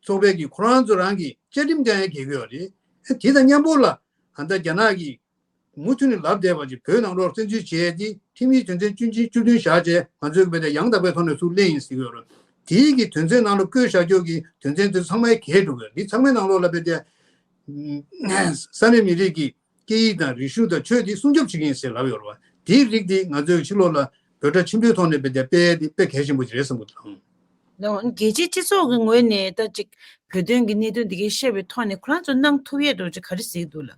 ཚོགས་པའི་གི་ཁོ་རང་ཚོ་རང་གི་བཅའ་ཁྲིམས་ཀྱང་ཡང་འགལ་གྱི་ཡོད་རེད། ཨ་དེ་དང་མཉམ་པོ་ལ་ད་ལྟ་རྒྱ་ནག་གིས་མུ་མཐུད་ནས་ལབ་བསྡད་པ་ཅིག་བོད་ནང་ལོགས་བཙན་འཛུལ་བྱས་ཏེ་ཁྲིམས་ཡིག་དོན་ཚན་བཅུ་གཅིག་བཅུ་བདུན་བཞག་བྱས། ང་ཚོས་དཔེ་དེ་ཡང་དག་པའི་ཐོག་ནས་ཚུར་གླེང་ཡིན་ཟེར་གྱི་ཡོད་རེད། དེའི་གི་དོན་ཚན་ནང་ལ་བཀོད་བཞག་རྒྱུ་གི་དོན་ཚན་དེ་ཚང་མ་འགལ་འགྲོ་གི་ཡོད། འདི་ཚང་མའི་ནང་ལོགས་ལ་དཔེ་དེ་ས་གནས་མི་རིགས་ཀྱི་སྐད་ཡིག་དང་རིག་གཞུང་དང་ཆོས་དེ་སྲུང་སྐྱོབ་བྱེད་ཀྱི་ཡིན་ཟེར་ལབ་ཡོད་རེད་བ། དེའི་རིགས་དེ་ང་ཚོའི་ཕྱི་ལོགས་ལ་བོད་ཕྲུག་ཆེན་པོའི་ཐོག་ནས་དཔེ་དེ་སྤེལ་ཡས་དེ་དཔེ་གལ་ཆེན་པོ་ཅིག་རེད་བསམ་གྱི་འདུག། ལགས་འོང་། རྒྱལ་སྤྱིའི་སྤྱི་ཚོགས་ཀྱི་ངོས་ནས་ད་ཅིག་བོད་དོན་གྱི་གནད་དོན་འདི་གའི་བཤད་པའི་ཐོག་ནས་ཁོ་རང་ཚོ་གནང་ཐུབ་ཡས་འདྲ་ཅིག་ག་རེ་གཟིགས་འདུག་ལགས།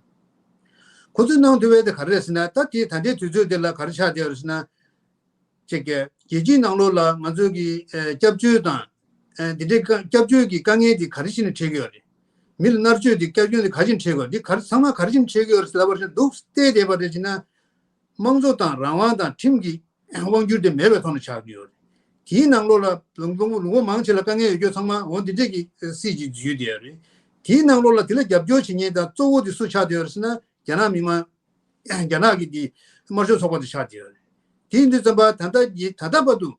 ཁོ་ཚོས་གནང་ཐུབ་ཡས་དེ་ག་རེ་རེད་ཟེར་ན། ད་དེ་ད་ལྟའི་དུས་ཚོད་འདི་ལ་ག་རེ་ཆགས་བསྡད་ཡོད་རེད་ཟེར་ན། ཅིག་གི་རྒྱལ་སྤྱིའི་ནང་ལོགས་ལ་ང་ཚོ་གི་ཨ་སྐྱབས་བཅོལ་དང་། ཨ་འདི་འདྲའི་དཀའ་སྐྱབས་བཅོལ་གྱི་དཀའ་ངལ་འདི་ག་རེ་བྱས་ནས་འཕྲད་ཀྱི་ཡོད་རེད། མི་ལ་མནར་གཅོད་འདི་སྐྱབས་བཅོལ་འདི་ག་རེ་བྱས་ནས་འཕྲད་ཀྱི་ཡོད་རེད། འདི་ག་རེ་ཚང་མ་ག་རེ་བྱས་ནས་འཕྲད་ཀྱི་ཡོད་རེད་ཟེར་ལབ་པར་བྱས་འདུག་བལྟས་བསྡད་པ་རེད་ཅེ་ན། དམངས་གཙོ་དང་རང་དབང་དང་ཁྲིམས་ཀྱི་དབང་སྒྱུར་དེ་མེད་པའི་ཐོག་ནས་ཆགས་ཀྱི་ཡོད་རེད། དེའི་ནང་ལོགས་ལ་ལུང་ལུང་ལུང་པ་མང་ཆེ་ལ་དཀའ་ངལ་ཡོད་རྒྱུ་ཚང་མ་འོ་འདི་འདྲས་ཀྱི་སྲིད་ཀྱི་འཛུལ་བསྡད་ཡོད་རེད། དེའི་ནང་ལོགས་ལ་དེ་ལ་རྒྱབ་སྐྱོར་བྱེད་མཁན་དང་གཙོ་བོ་དེ་སུ་ཆགས་བསྡད་ཡོད་རེད་ཟེར་ན། རྒྱ་ནག་མི་དམངས། རྒྱ་ནག་གི་དེ་དམར་ཤོག་ཚོགས་པ་དེ་ཆགས་བསྡད་ཡོད་རེད། དེ་ཡིན་དུས་ཙམ་པ་ད་ལྟ་ཡི་ད་ལྟ་བར་དུ།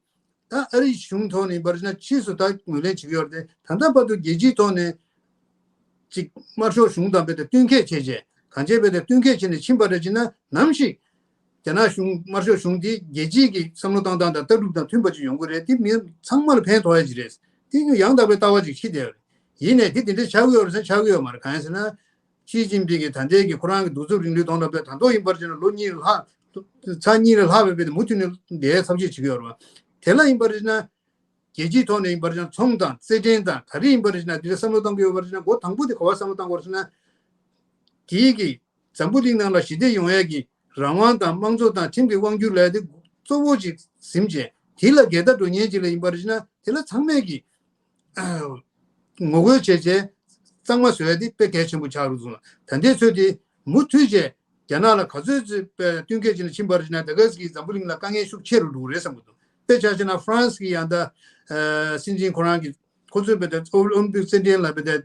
ད་ཨ་རིའི་གཞུང་ཐོག་ནས་ཡིན་པར་བྱས་ན་ཕྱིས་སུ་ད་ངོས་ལེན་བྱེད་ཀྱི་ཡོད་རེད་དེ། ད་ལྟ་བར་དུ་རྒྱལ་སྤྱིའི་ཐོག་ནས་ཅིག་དམར་ཤོག་གཞུང་དང་རྦད་དེ་བསྟུན་མཁས་བྱས་བྱས། གང་བྱས་རྦད་དེ་བསྟུན་མཁས་བྱས་ནས་ཕྱིན་པ་རེད་ཅེ་ན། ནམ་ཞིག་རྒྱ་ནག་གཞུང་དམར་ཤོག་གཞུང་དེ་རྒྱལ་སྤྱིའི་གི་བསམ་བློ་བཏང་སྟངས་དང་ལྟ་གྲུབ་དང་མཐུན་པ་ཅིག་ཡོང་གི་རེད། དེ་མི་ཚང་མ་ལ་ཕན་ཐོགས་ཡ་ཅིག་རེད། དེ་ཡང་དག་པའི་ལྟ་བ་ཅིག་ཤེས་བསྡད་ཡོད་རེད། ཡིན་ནའི་དེ་དེ་འདྲའི་ཆགས་ཀྱི་ཡོད་རེད་ཟེར་ན་ཆགས་ཀྱི་ཡོད་མ་རེད། གང་ཡིན་ཟེར་ན། ཞི་ཅིན་ཕིང་གིས་ད་ལྟའི་གི་ཁོ་རང་གི་གདུག་རྩུབ་རིང་ལུགས་དོན་དག་དེ་ད་དུང་ཡིན་པར་བྱས་ན་ལོ་གཉིས་ལྷག་ཚར་གཉིས་ལས་ལྷག་པའི་རྦད་དེ་མུ་མཐུད་ནས་འདས་ཚབས་ཆེ་བྱེད་ཀྱི་ཡོད་རེད་བ། དེ་ལ་ཡིན་པར་བྱས་ན། རྒྱལ་སྤྱིའི་ཐོག་ནས་ཡིན་པར་བྱས་ན་ཚོང་དང་རྩེད་འགྲན་དང་ག་རེ་ཡིན་པར་བྱས་ན་དེ་འདྲ་བསམ་བློ་གཏོང་གི་ཡོད་པར་བྱས་ན། འགོ་དང་པོ་དེ་ག་པར་བསམ་བློ་གཏོང་དགོས་རེད་ཟེར་ན། དེའི་གི་འཛམ་བུ་གླིང་ནང་ལ་ཞི་བདེ་ཡོང་ཡས་ཀྱི་རང་དབང་དང་དམངས་གཙོ་དང་ཁྲིམས་ཀྱི་དབང་སྒྱུར་ལས་དེ་གཙོ་བོ་ཅིག་ཟིན་བྱས། དེ་ལ་འགལ་ཟླ་འགྲོ་མཁན་ཅིག་ལ་ཡིན་པར་བྱས་ན། དེ་ལ་ཚང་མས་ཀྱི་ངོ་རྒོལ་བྱས་བྱས་གཙང་མ་བཟོ་ཡ་དེ་དཔེ་གལ་ཆེན་པོ་ཆགས་རུ་སོང་ལ། ད་ལྟའི་ཚོད་དེ་མུ་མཐུད་བྱས་རྒྱ་ནག་ལ་ག་ཚོད་ཅིག་བསྟུན་མཁས་བྱས་ནས་ཕྱིན་པར་བྱས་ན། ད་ག་ཟེ་གི་འཛམ་བུ་གླིང་ལ་དཀའ་ངལ་ཤུགས་ཆེ་རུ་འགྲོ་གི་རེད་བསམ་གྱི་འདུག། དཔེ་ཆ་བཞག་ན་ཧྥ་རན་སི་གི་ཡང་ད་སྲིད་འཛིན་ཁོ་རང་གི་ཁོ་ཚོས་རྦད་དེ་ཨོ་ལིམ་པིག་རྩེད་འགྲན་ལ་རྦད་དེ་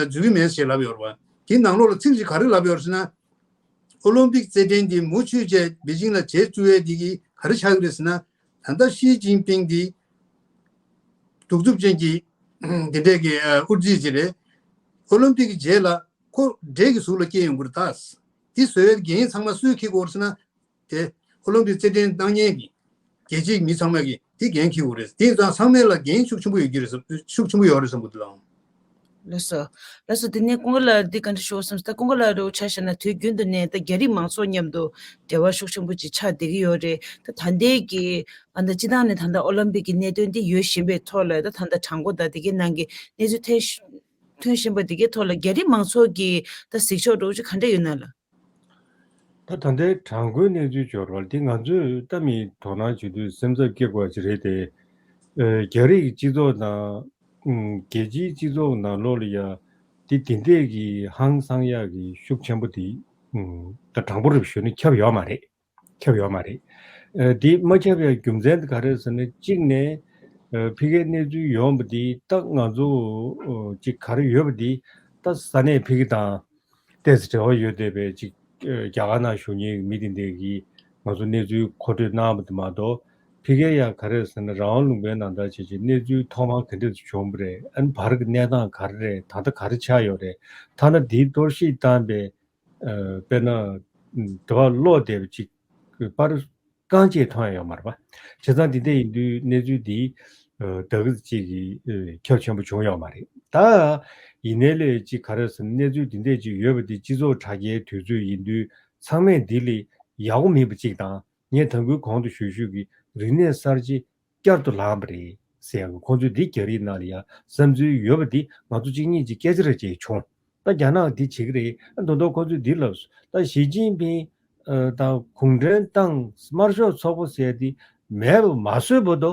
འཛུལ་གྱི་མེད་ཅེས་ལབ་ཡོད་རེད་བ། དེའི་ནང་ལོགས་ལ་ཚིག་ཅིག་ག་རེ་ལབ་ཡོད་རེད་ཟེར་ན། ཨོ་ལིམ་པིག་རྩེད་འགྲན་འདི་མུ་མཐུད་བྱས་པེ་ཅིང་ལ་བྱེད་བཅུག་ཡས་འདི་གིས་ག་རེ་ཆགས་ཀྱི་རེད་ཟེར་ན། ད་ལྟ་ཞི་ཅིན་ཕིང་འདི་གདུག་རྩུབ་ཅན་གྱི་འདི་འདྲས་ཀྱི་ཨ་དབུ་རྩེ་ཅིག་རེད། ཨོ་ལིམ་པིག་གི་རྗེས་ལ་ཁོ་འདྲེ་གི་གཟུགས་ལ་སྐྱེས་ཡོང་གི་རེད་ད། འདི་བཟོ་བའི་འགན་ཚང་མ་སུས་འཁྱེར་དགོས་རེད་ཟེར་ན། དེ་ཨོ་ལིམ་པིག་རྩེད་འགྲན་གནང་མཁན་གྱི་རྒྱལ་སྤྱིའི་མི་ཚང་མ་གིས་དེ་འགན་འཁྱེར་དགོས་རེད། དེ་ཙང་ཚང་མ་ལ་འགན་ཤུགས་ཆེན་པོ་ཡོད་ཀྱི་རེད་བསམ། ཤུགས་ཆེན་པོ་ཡོད་རེད་བསམ་གྱི་འདུག་ལགས། ལགས་སོ། ལགས་སོ། དེ་ནས་ཀུན་དགའ་ལགས་འདི་ག་འདྲ་ཞུ་བསམ་སོང་། ད་ཀུན་དགའ་ལགས་འདྲ་བོ་ཆ་བཞག་ན་དུས་རྒྱུན་དུ་ནས་ད་རྒྱ་རིགས་མང་ཚོགས་མཉམ་དུ་འབྲེལ་བ་ཤུགས་ཆེན་པོ་ཅིག་ཆགས་བསྡད་ཀྱི་ཡོད་རེད། ད་ད་ལྟའི་གི་ཨ་ད་སྤྱི་བཏང་ནས་ད་ལྟ་ཨོ་ལིམ་པིག་གི་གནད་དོན་འདི་ཡོད་བཞིན་པའི་ཐོག་ལ། ད་ད་ལྟ་གྲངས་འབོར་དང་དེ་གའི་ནང་གི་གནས་ཚུལ་ཐོན་ཐོན་བཞིན་པ་དེ་གའི་ཐོག་ལ་རྒྱ་རིགས་མང་ཚོགས་ཀྱི་ད་གཟིགས་ཕྱོགས་འདྲ་བོ་ཅིག་ག་འདྲ་ཡོད་ན་ལགས། ད་ད་ལྟའི་གྲངས་འབོར་གནས་ཚུལ་འབྱོར་བ་འདི་ང་ཚོས་ལྟ་མི་དོ་སྣང་བྱེད་དུས་སེམས་འཚབ་སྐྱེ་དགོས་པ་ཅིག་རེད་དེ། ཨ་རྒྱ་རིགས་སྤྱི་ཚོགས་དང་ཨ་རྒྱལ་སྤྱིའི་སྤྱི་ཚོགས་ནང་ལོགས་ལ་ཡ་འདི་དེ་འདྲས་ཀྱི་ཧང་སང་ཡག་གི་ཤུགས་ཆེན་པོ་དེ་ཨ་ད་གྲངས་འབོར་རུ་ཞུ་ན་ཁྱབ་ཡོད་མ་རེད། ཁྱབ་ཡོད་མ་རེད། ཨ་འདི་མ་ཁྱབ་ཡག་རྒྱུ་མཚན་དེ་ག་རེ་ཟེར་ན། གཅིག་ནས་ཨ་ཕ་གིའི་གནས་ཚུལ་ཡོང་བ་འདི་ད་ང་ཚོ་ཨ་ཅིག་ག་རེ་ཡོད་པ་འདི་ད་ས་གནས་ཕ་གི་དང་ཏོག་ཙམ་འབྲེལ་བ་ཡོད་བསྡད་པའི་ཅིག་ཨ་རྒྱ་གར་ནང་བཞུགས་མཁན་གྱི་མི་དེ་འདྲས་ཀྱིས་ང་ཚོ་གནས་ཚུལ་མཁོ་སྤྲོད་གནང་བ་དེ་མ་གཏོགས། ཕ་གིར་ཡང་ག་རེ་ཟེར་ན། རང་དབང་ལུང་པའི་ནང་ལྟར་བྱས་བྱས་གནས་ཚུལ་ཐོག་མར་ག་འདྲས་བྱུང་བ་རེད། ཨ་ནི་བར་གྱི་གནས་སྟངས་ག་རེ་རེད། ད་ལྟ་ག་རེ་ཆགས་ཡོད་རེད། ཐ་ན་འདིའི་གཏོར་བཤིག་བཏང་པའི་ཨ་དཔེར་ན་དེ་བར་ལོག་བསྡད་པ་ཅིག་པར་རྐང་རྗེས་མཐོང་ཡ་ཡོད་མ་རེད་པ། བྱས་ཙང་འདི་འདྲ་ཡིན་དུས་གནས་ཚུལ་འདི་ཨ་ད་ག་ཅིག་གི་ཨ་ཁྱབ་ཆེན་པོ་བྱུང་ཡོད་མ་རེད། ད་ཡིན་ནའི་ལས་ཅིག་ག་རེ་ཟེར་ན། གནས་ཚུལ་འདི་འདྲ་ཅིག་ཡོད་པ་འདི་སྤྱི་ཚོགས་དྲ་རྒྱའི་དུས་ཚོད་ཡིན་དུས་ཚང་མས་འདི་ལས་ཡག་པོ་མེད་པ་ཅིག་དང་། ངས་དང་པོའི་གོང་དུ་ཞུས་ཞུས་ཀྱི་རིག་གནས་གསར་བརྗེ་བསྐྱར་དུ་ལངས་པ་རེད་ཟེར་ཡག་གི་ཁོང་ཚོས་འདི་རྒྱ་རིགས་ནང་ལ་ཡང་བསམ་ཚུལ་ཡོད་པ་འདི་ང་ཚོ་གཅིག་གཉིས་ཀྱིས་སྐད་ཆ་རེ་བྱས་བྱུང་། ད་རྒྱ་ནག་འདི་བྱེད་ཀྱི་རེད། ཨ་མདོ་མདོ་ཁོ་ཚོས་འདི་ལབ་སོང་། ད་ཞི་ཅིན་ཕིང་ཨ་དང་གུང་ཁྲན་ཏང་དམར་ཤོག་ཚོགས་པ་ཟེར་འདི་མེད་པ་མ་བཟོས་བར་དུ་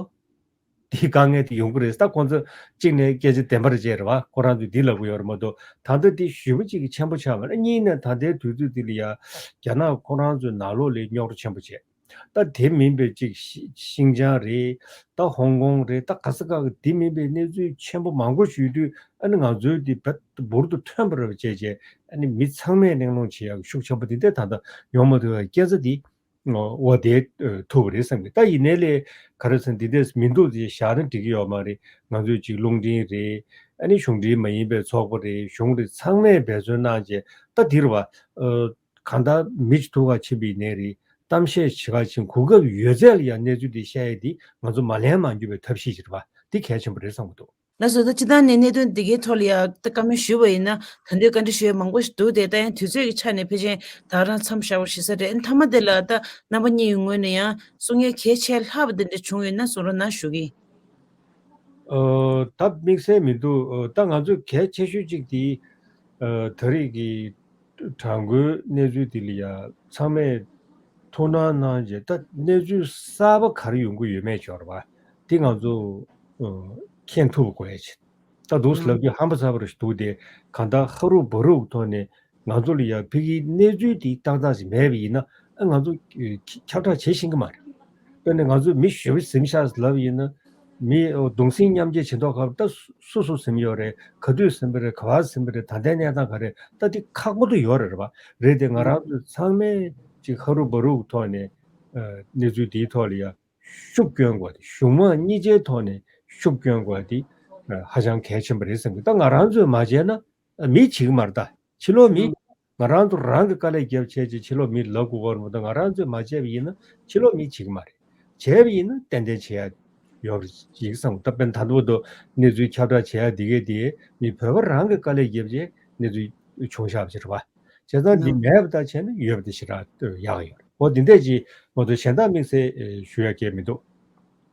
འདི་དཀའ་ངལ་དེ་ཡོང་གི་རེད། ད་ཁོ་ཚོ་གཅིག་ནས་སྐད་ཆ་བདེན་པ་རེད་བྱས་རེད་བ། ཁོ་རང་ཚོས་འདི་ལབ་གི་ཡོད་རེད་མ་གཏོགས། ད་ལྟ་འདི་ཞེ་པོ་གཅིག་གི་ཆེན་པོ་ཆགས་མ་རེད། གཉིས་ནས་ད་ལྟའི་དུས་ཚོད་འདི་ལ་ཡ་རྒྱ་ནག་ཁོ་རང་ཚོའི་ནང་ལོགས་ལ་རྙོག་དྲ་ཆེན་པོ་བྱས། ད་དེ་མིན་པའི་ཅིག་ཤི་ཤིང་ཅང་རེད། ད་ཧོང་ཀོང་རེད། ད་ག་ས་ག་གི་དེ་མིན་པའི་གནས་ཚུལ་ཆེན་པོ་མང་པོ་ཞུས་དུས། ཨ་ནི་ང་ཚོའི་དེ་བད་འབུར་དུ་ཐོན་པ་རེད་པ་བྱས་བྱས། ཨ་ནི་མི་ཚང་མས་གླེང་སློང་བྱེད་ཡག་ཤུགས་ཆེན་པོ་དེ་འདྲ་ད་ལྟ་ཡོང་མ་ཐུབ་པའི་སྐྱེ་འཚར་དེ་འོ་དེ་ཐུབ་པ་རེད་བསམ་གི། ད་ཡིན་ནའི་ལས་ག་རེ་ཟེར་ན། འདི་འདྲས་མི་འདུག་ཅེས་བཞག་ན་འགྲིག་གི་ཡོད་མ་རེད། ང་ཚོས་ཅིག་རླུང་འཕྲིན་རེད། ཨ་ནི་གཞུང་འབྲེལ་མ་ཡིན་པའི་ཚོགས་པ་རེད། གཞུང་རེད། ཚང་མས་འབད་བརྩོན་གནང་བྱས། ད་འདིར་བ་ཨ་གང་ལྟར་མི་གཅིག་ཐུག་ག་ཕྱིན་པ་ཡིན་ནའི་རེད། གཏམ་བཤད་བྱེད་ག་ཕྱིན། གོ་སྐབས་ཡོད་ཚད་ལ་ཡང་གནས་ཚུལ་འདི་བཤད་ཡས་འདི་ང་ཚོ་མ་ལན་མ་འགྱུར་བའི་ཐབས་ཤེས་ཅིག་རེད་པ། འདི་གལ་ཆེན་པོ་རེད་བསམ་གི་འདུག། ལགས་སོ། ད་སྤྱིར་བཏང་ནས་གནད་དོན་འདི་གའི་ཐོག་ལ་ཡང་ད་བཀའ་མོལ་ཞུས་པ་ཡིན་ན། ད་དུང་བཀའ་འདྲི་ཞུ་ཡ་མང་པོ་ཞིག་འདུག་སྟེ། ད་ཡང་དུས་ཚོད་ཀྱི་ཆ་ནས་ཕལ་ཆེར་ད་ག་རང་མཚམས་བཞག་པ་ཞིག་ས་རེད། མཐའ་མ་དེ་ལ་ད་རྣམ་པ་གཉིས་ཀྱི་ངོས་ནས་ཡང་གསུང་ཡ་གལ་ཆེ་ལྷག་པ་དེ་འདྲ་བྱུང་ཡོད་ན་གསུང་རོགས་གནང་ཞུ་གི་ཡིན། ཨ་ད་དམིགས་བསལ་མི་འདུག། ཨ་ད་ང་ཚོ་གལ་ཆེ་ཤོས་གཅིག་དེ། ཨ་ད་རེས་ཀྱི་དྲག་མགོའི་གནས་ཚུལ་དེ་ལ་ཡ་ཚང་མས་ཐུགས་སྣང་གནང་བྱས། ད་གནས་ཚུལ་གསར་པ་ག་རེ་ཡོང་གི་ཡོད་མེད་ཅིག་ཡོད་རེད་པ། དེ་ང་ཚོ་ཨ་མཁྱེན་ཐུབ་དགོས་ཡ་ཆེ། ད་འདུག་སེ་ལབ་རྒྱུ་ཧམ་པ་ཚ་པོ་རེ་ཞིག་འདུག་སྟེ། གང་ལྟར་ཧ་རུ་བ་རུ་གི་ཐོག་ནས་ང་ཚོ་ལ་ཡ་ཕ་གིའི་གནས་ཚུལ་དེ་ཏག་ཏག་ཅིག་མེད་པ་ཡིན་ན། ཨ་ང་ཚོ་ཨ་ཁྱབ་བསྒྲགས་བྱེད་ཤེས་ཀྱི་མ་རེད། དཔེར་ན་ང་ཚོས་མི་ཞེ་པོ་ཟིན་ཤག་ལབ་ཡིན་ན། མི་གདུང་སེམས་མཉམ་སྐྱེད་བྱེད་མདོག་ཁ་པོ། ད་སུ་སུ་ཟིན་ཡོད་རེད། ག་དུས་ཟིན་པ་རེད། ག་པར་ཟིན་པ་རེད། ད་ལྟའི་གནས་སྟངས་ག་རེ། ད་དེ་ཁག་པོ་དུ་ཡོད་རེད་པ། རེད་དེ། ང་རང་ཚོ་ཚང་མས་ཅིག་ཧ་རུ་བ་རུ་གི་ཐོག་ནས་ཨ་གནས་ཚུལ་དེའི་ཐོག་ལ་ཡ་ཤུགས་སྐྱོན་དགོས་དེ། གཞུང་མང་གཉིས་ཆའི་ཐོག་ནས་ཤུགས་སྐྱོན་དགོས་དེ་ཨ་ཧ་ཅང་གལ་ཆེན་པོ་རེད་བསམ་གི། ད་ང་རང་ཚོས་མ་བྱས་ན་ཨ་མིས་བྱེད་ཀྱི་མ་རེད། ད་ཕྱི་ལོགས་མི། ང་རང་ཚོ་རང་གི་དཀའ་ལས་རྒྱབ་བྱས་ཅིག་ཕྱི་ལོགས་མི་ལབ་དགོས་པ་རེད་མ་གཏོགས། ང་རང་ཚོས་མ་བྱས་པ་ཡིན་ན་ཕྱི་ལོགས་མིས་བྱེད་ཀྱི་མ་རེད། བྱས་པ་ཡིན་ན་ཏན་ཏན་བྱེད་ཡ་ཡོད་རེད་ཅིག་བསམ། ད་དཔེར་ན་ད་དུང་བར་དུ་གནས་ཚུལ་ཁྱབ་བསྒྲགས་བྱེད་ཡ་འདི་གས་དེ་མི་བོད་པ་རང་གི་དཀའ་ལས་རྒྱབ་བྱས་གནས་ཚུལ་བྱུང་བཞག་པ་ཅིག་རེད་པ། བྱས་ཙང་འདི་ནོ། མེད་པ་ད་བྱས་ན་ཡོད་པ་དེ་ཞེ་དྲག་ཡག་ཡོད་རེད། འོ་འདི་འདྲས་ཅིག་ང་ཚོ་གཞན་དག་དམིགས་བསལ་ཨེ་ཞུ་ཡ་གང་ཡང་མི་འདུག།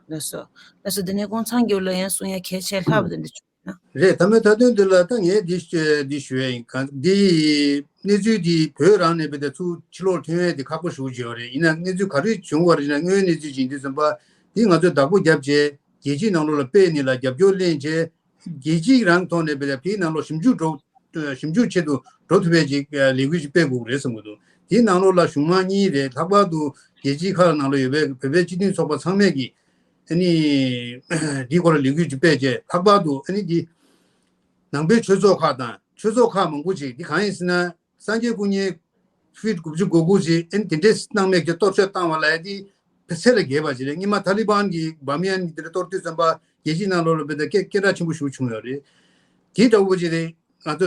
ལགས་སོ། ལགས་སོ། དེ་ནས་ཀུན་ཚང་རྒྱུ་ལ་ཡང་གསུང་ཡ་གལ་ཆེ་ལྷག་པ་དེ་འདྲ་བྱུང་ན། རེད། ད་མོའི་མཐའ་དོན་འདི་ལ་ད་ངས་འདི་འདི་ཞུ་ཡ་ཡིན། གང་འདི་གནས་ཚུལ་འདི་བོད་རང་ནས་བྱས་ཏེ་ཚུར་ཕྱི་ལོགས་ཐོན་ཡས་དེ་ཁག་པོ་ཞེ་པོ་ཅིག་ཡོད་རེད། ཡིན་ན་གནས་ཚུལ་ག་རེ་བྱུང་བ་རེད་ན། དངོས་ཡོད་གནས་ཚུལ་ཅིག་ཡིན་དུས་ཙམ་པ་འདི་ང་ཚོས་བདག་པོ་བརྒྱབ་བྱས་རྒྱལ་སྤྱིའི་ནང་ལོགས་ལ་སྤེལ་ནས་ལ་རྒྱབ་སྐྱོར་ལེན་བྱས། རྒྱལ་སྤྱིའི་རང་ཐོག་ནས་བྱས་ཏེ་དེའི་ནང་ལོགས་ཞིབ་འཇུག་འགྲོ་ཞིབ་འཇུག་ཆེད་དུ་འགྲོ་ཐུབ་པའི་ཅིག་ལས་འགུལ་ཅིག་སྤེལ་དགོས་རེད་བསམ་གྱི་འདུག། དེའི་ནང་ལོགས་ལ་གཞུང་མང་གཉིས་རེད། ལྷག་པར་དུ་རྒྱལ་སྤྱིའི་ཁག་ནང་ལ་ཡོད་པའི་བོད་པའི་སྤྱི་མཐུན་ཚོགས་པ་ཚང་མས་ཀྱིས་ཨ་ནི་འདིའི་སྐོར་ལ་ལས་འགུལ་ཅིག་སྤེལ་བྱས། ལྷག་པར་དུ་ཨ་ནི་འདི་ནང་པའི་ཆོས་ཚོགས་ཁག་དང་ཆོས་ཚོགས་ཁག་མང་པོ་ཅིག་འདི་གང་ཡིན་ཟེར་ན། སངས་རྒྱས་སྐུ་བརྙན་ཕིཊ་དགུ་བཅུ་གོ་དགུ་ཞིག་ཨེ་ནི་དེ་འདྲས་གནང་མེད་ཀྱི་གཏོར་བཤིག་བཏང་བ་ལ་ཡ་དེ་ཚད་ལས་བརྒལ་བ་ཞིག་རེད། སྔོན་མ་ཐ་ལི་བན་གྱིས་བྷ་མི་ཡན་གྱི་དེ་འདྲ་གཏོར་དུས་ཙམ་པ་རྒྱལ་སྤྱིའི་ནང་ལོགས་ལ་བྱས་ཏེ་སྐད་སྐད་གྲགས་ཆེན་པོ་ཞིག་བྱུང་ཡོད་རེད། དེ་འདྲ་བོ་ཅིག་རེད། ང་ཚོ་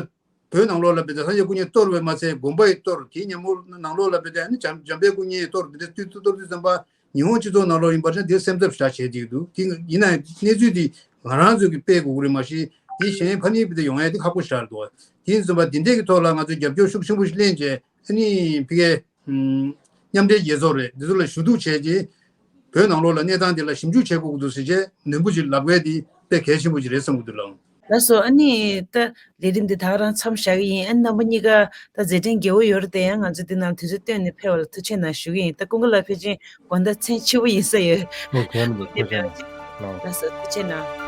བོད་ནང་ལོགས་ལ་བྱས་ཏེ་སངས་རྒྱས་སྐུ་བརྙན་གཏོར་བ་མ་ཚད་དགོན་པ་ཡི་གཏོར། དེའི་མཉམ་པོ་ནང་ལོགས་ལ་བྱས་ཏེ་ཨ་ནི་འཇམ་འཇམ་དཔལ་སྐུ་བརྙན་ཡི་གཏོར། དེ་འདྲ་དུས་གཏོར་དུས་ཙམ་པ་ཉི་ཧོང་སྤྱི་ཚོགས་ནང་ལོགས་ཡིན་པ་ཆ་འདིར་སེམས་འཚབ་ཞེ་དྲག་བྱས་བསྡད་ཀྱི་འདུག། དེ་ཡིན་ན་ཡང་གནས་ཚུལ་འདི་ང་རང་ཚོ་གིས་སྤེལ་དགོས་ཀྱི་རེད། མ་གཞི་དེ་གཞན་ཕ་ནི་བྱས་ཏེ་ཡོང་ཡ་དེ་ཁག་པོ་ཞེ་དྲག་འདུག། དེ་ཡིན་ཙམ་པ་འདི་འདྲས་ཀྱི་ཐོག་ལ་ང་ཚོས་རྒྱབ་སྐྱོར་ཤུགས་ཆེན་པོ་ཞིག་ལེན་བྱས། ཨ་ནི་ཕ་གིའི་མཉམ་འབྲེལ་རྒྱལ་ཚོགས་རེད། འདི་ཚོ་ལ་ཞུ་གཏུག་བྱས་རྗེས་བོད་ནང་ལོགས་ལ་གནས་སྟངས་འདི་ལ་ཞིབ་འཇུག་བྱེད་དགོས་ཀྱི་འདུག་ཟེར་བྱས་ནན་པོ་ཅིག་ལབ་མཁན་དེ་དཔེ་གལ་ཆེན་པོ་ཅིག་རེད་བསམ་གྱི་འདུག་ལགས། ལགས་སོ། ཨ་ནི་ད་ལས་རིམ་འདི་ད་ག་རང་མཚམས་བཞག་གི་ཡིན། ཨ་ནི་རྣམ་པ་གཉིས་ཀ་ད་མཛད་འཕྲིན་རྒྱས་པོ་ཡོད་རེད་དེ། ཡང་ང་ཚོ་འདི་ནང་དུས་ཚོད་བཏོན་ནས་ཕེབས་པ་ལ་ཐུགས་རྗེ་གནང་ཞུ་གི་ཡིན། ད་ཀུན་དགའ་ལགས་ཕལ་ཆེར་དགོང་དག་མཚན་ཆེ་པོ་ཡིན་ས་ཡོད། ཨོ་ཁྱེད་རང་ཚོ་ཐུགས་རྗེ་གནང་། ལགས་སོ། ཐུགས་རྗེ་གནང་།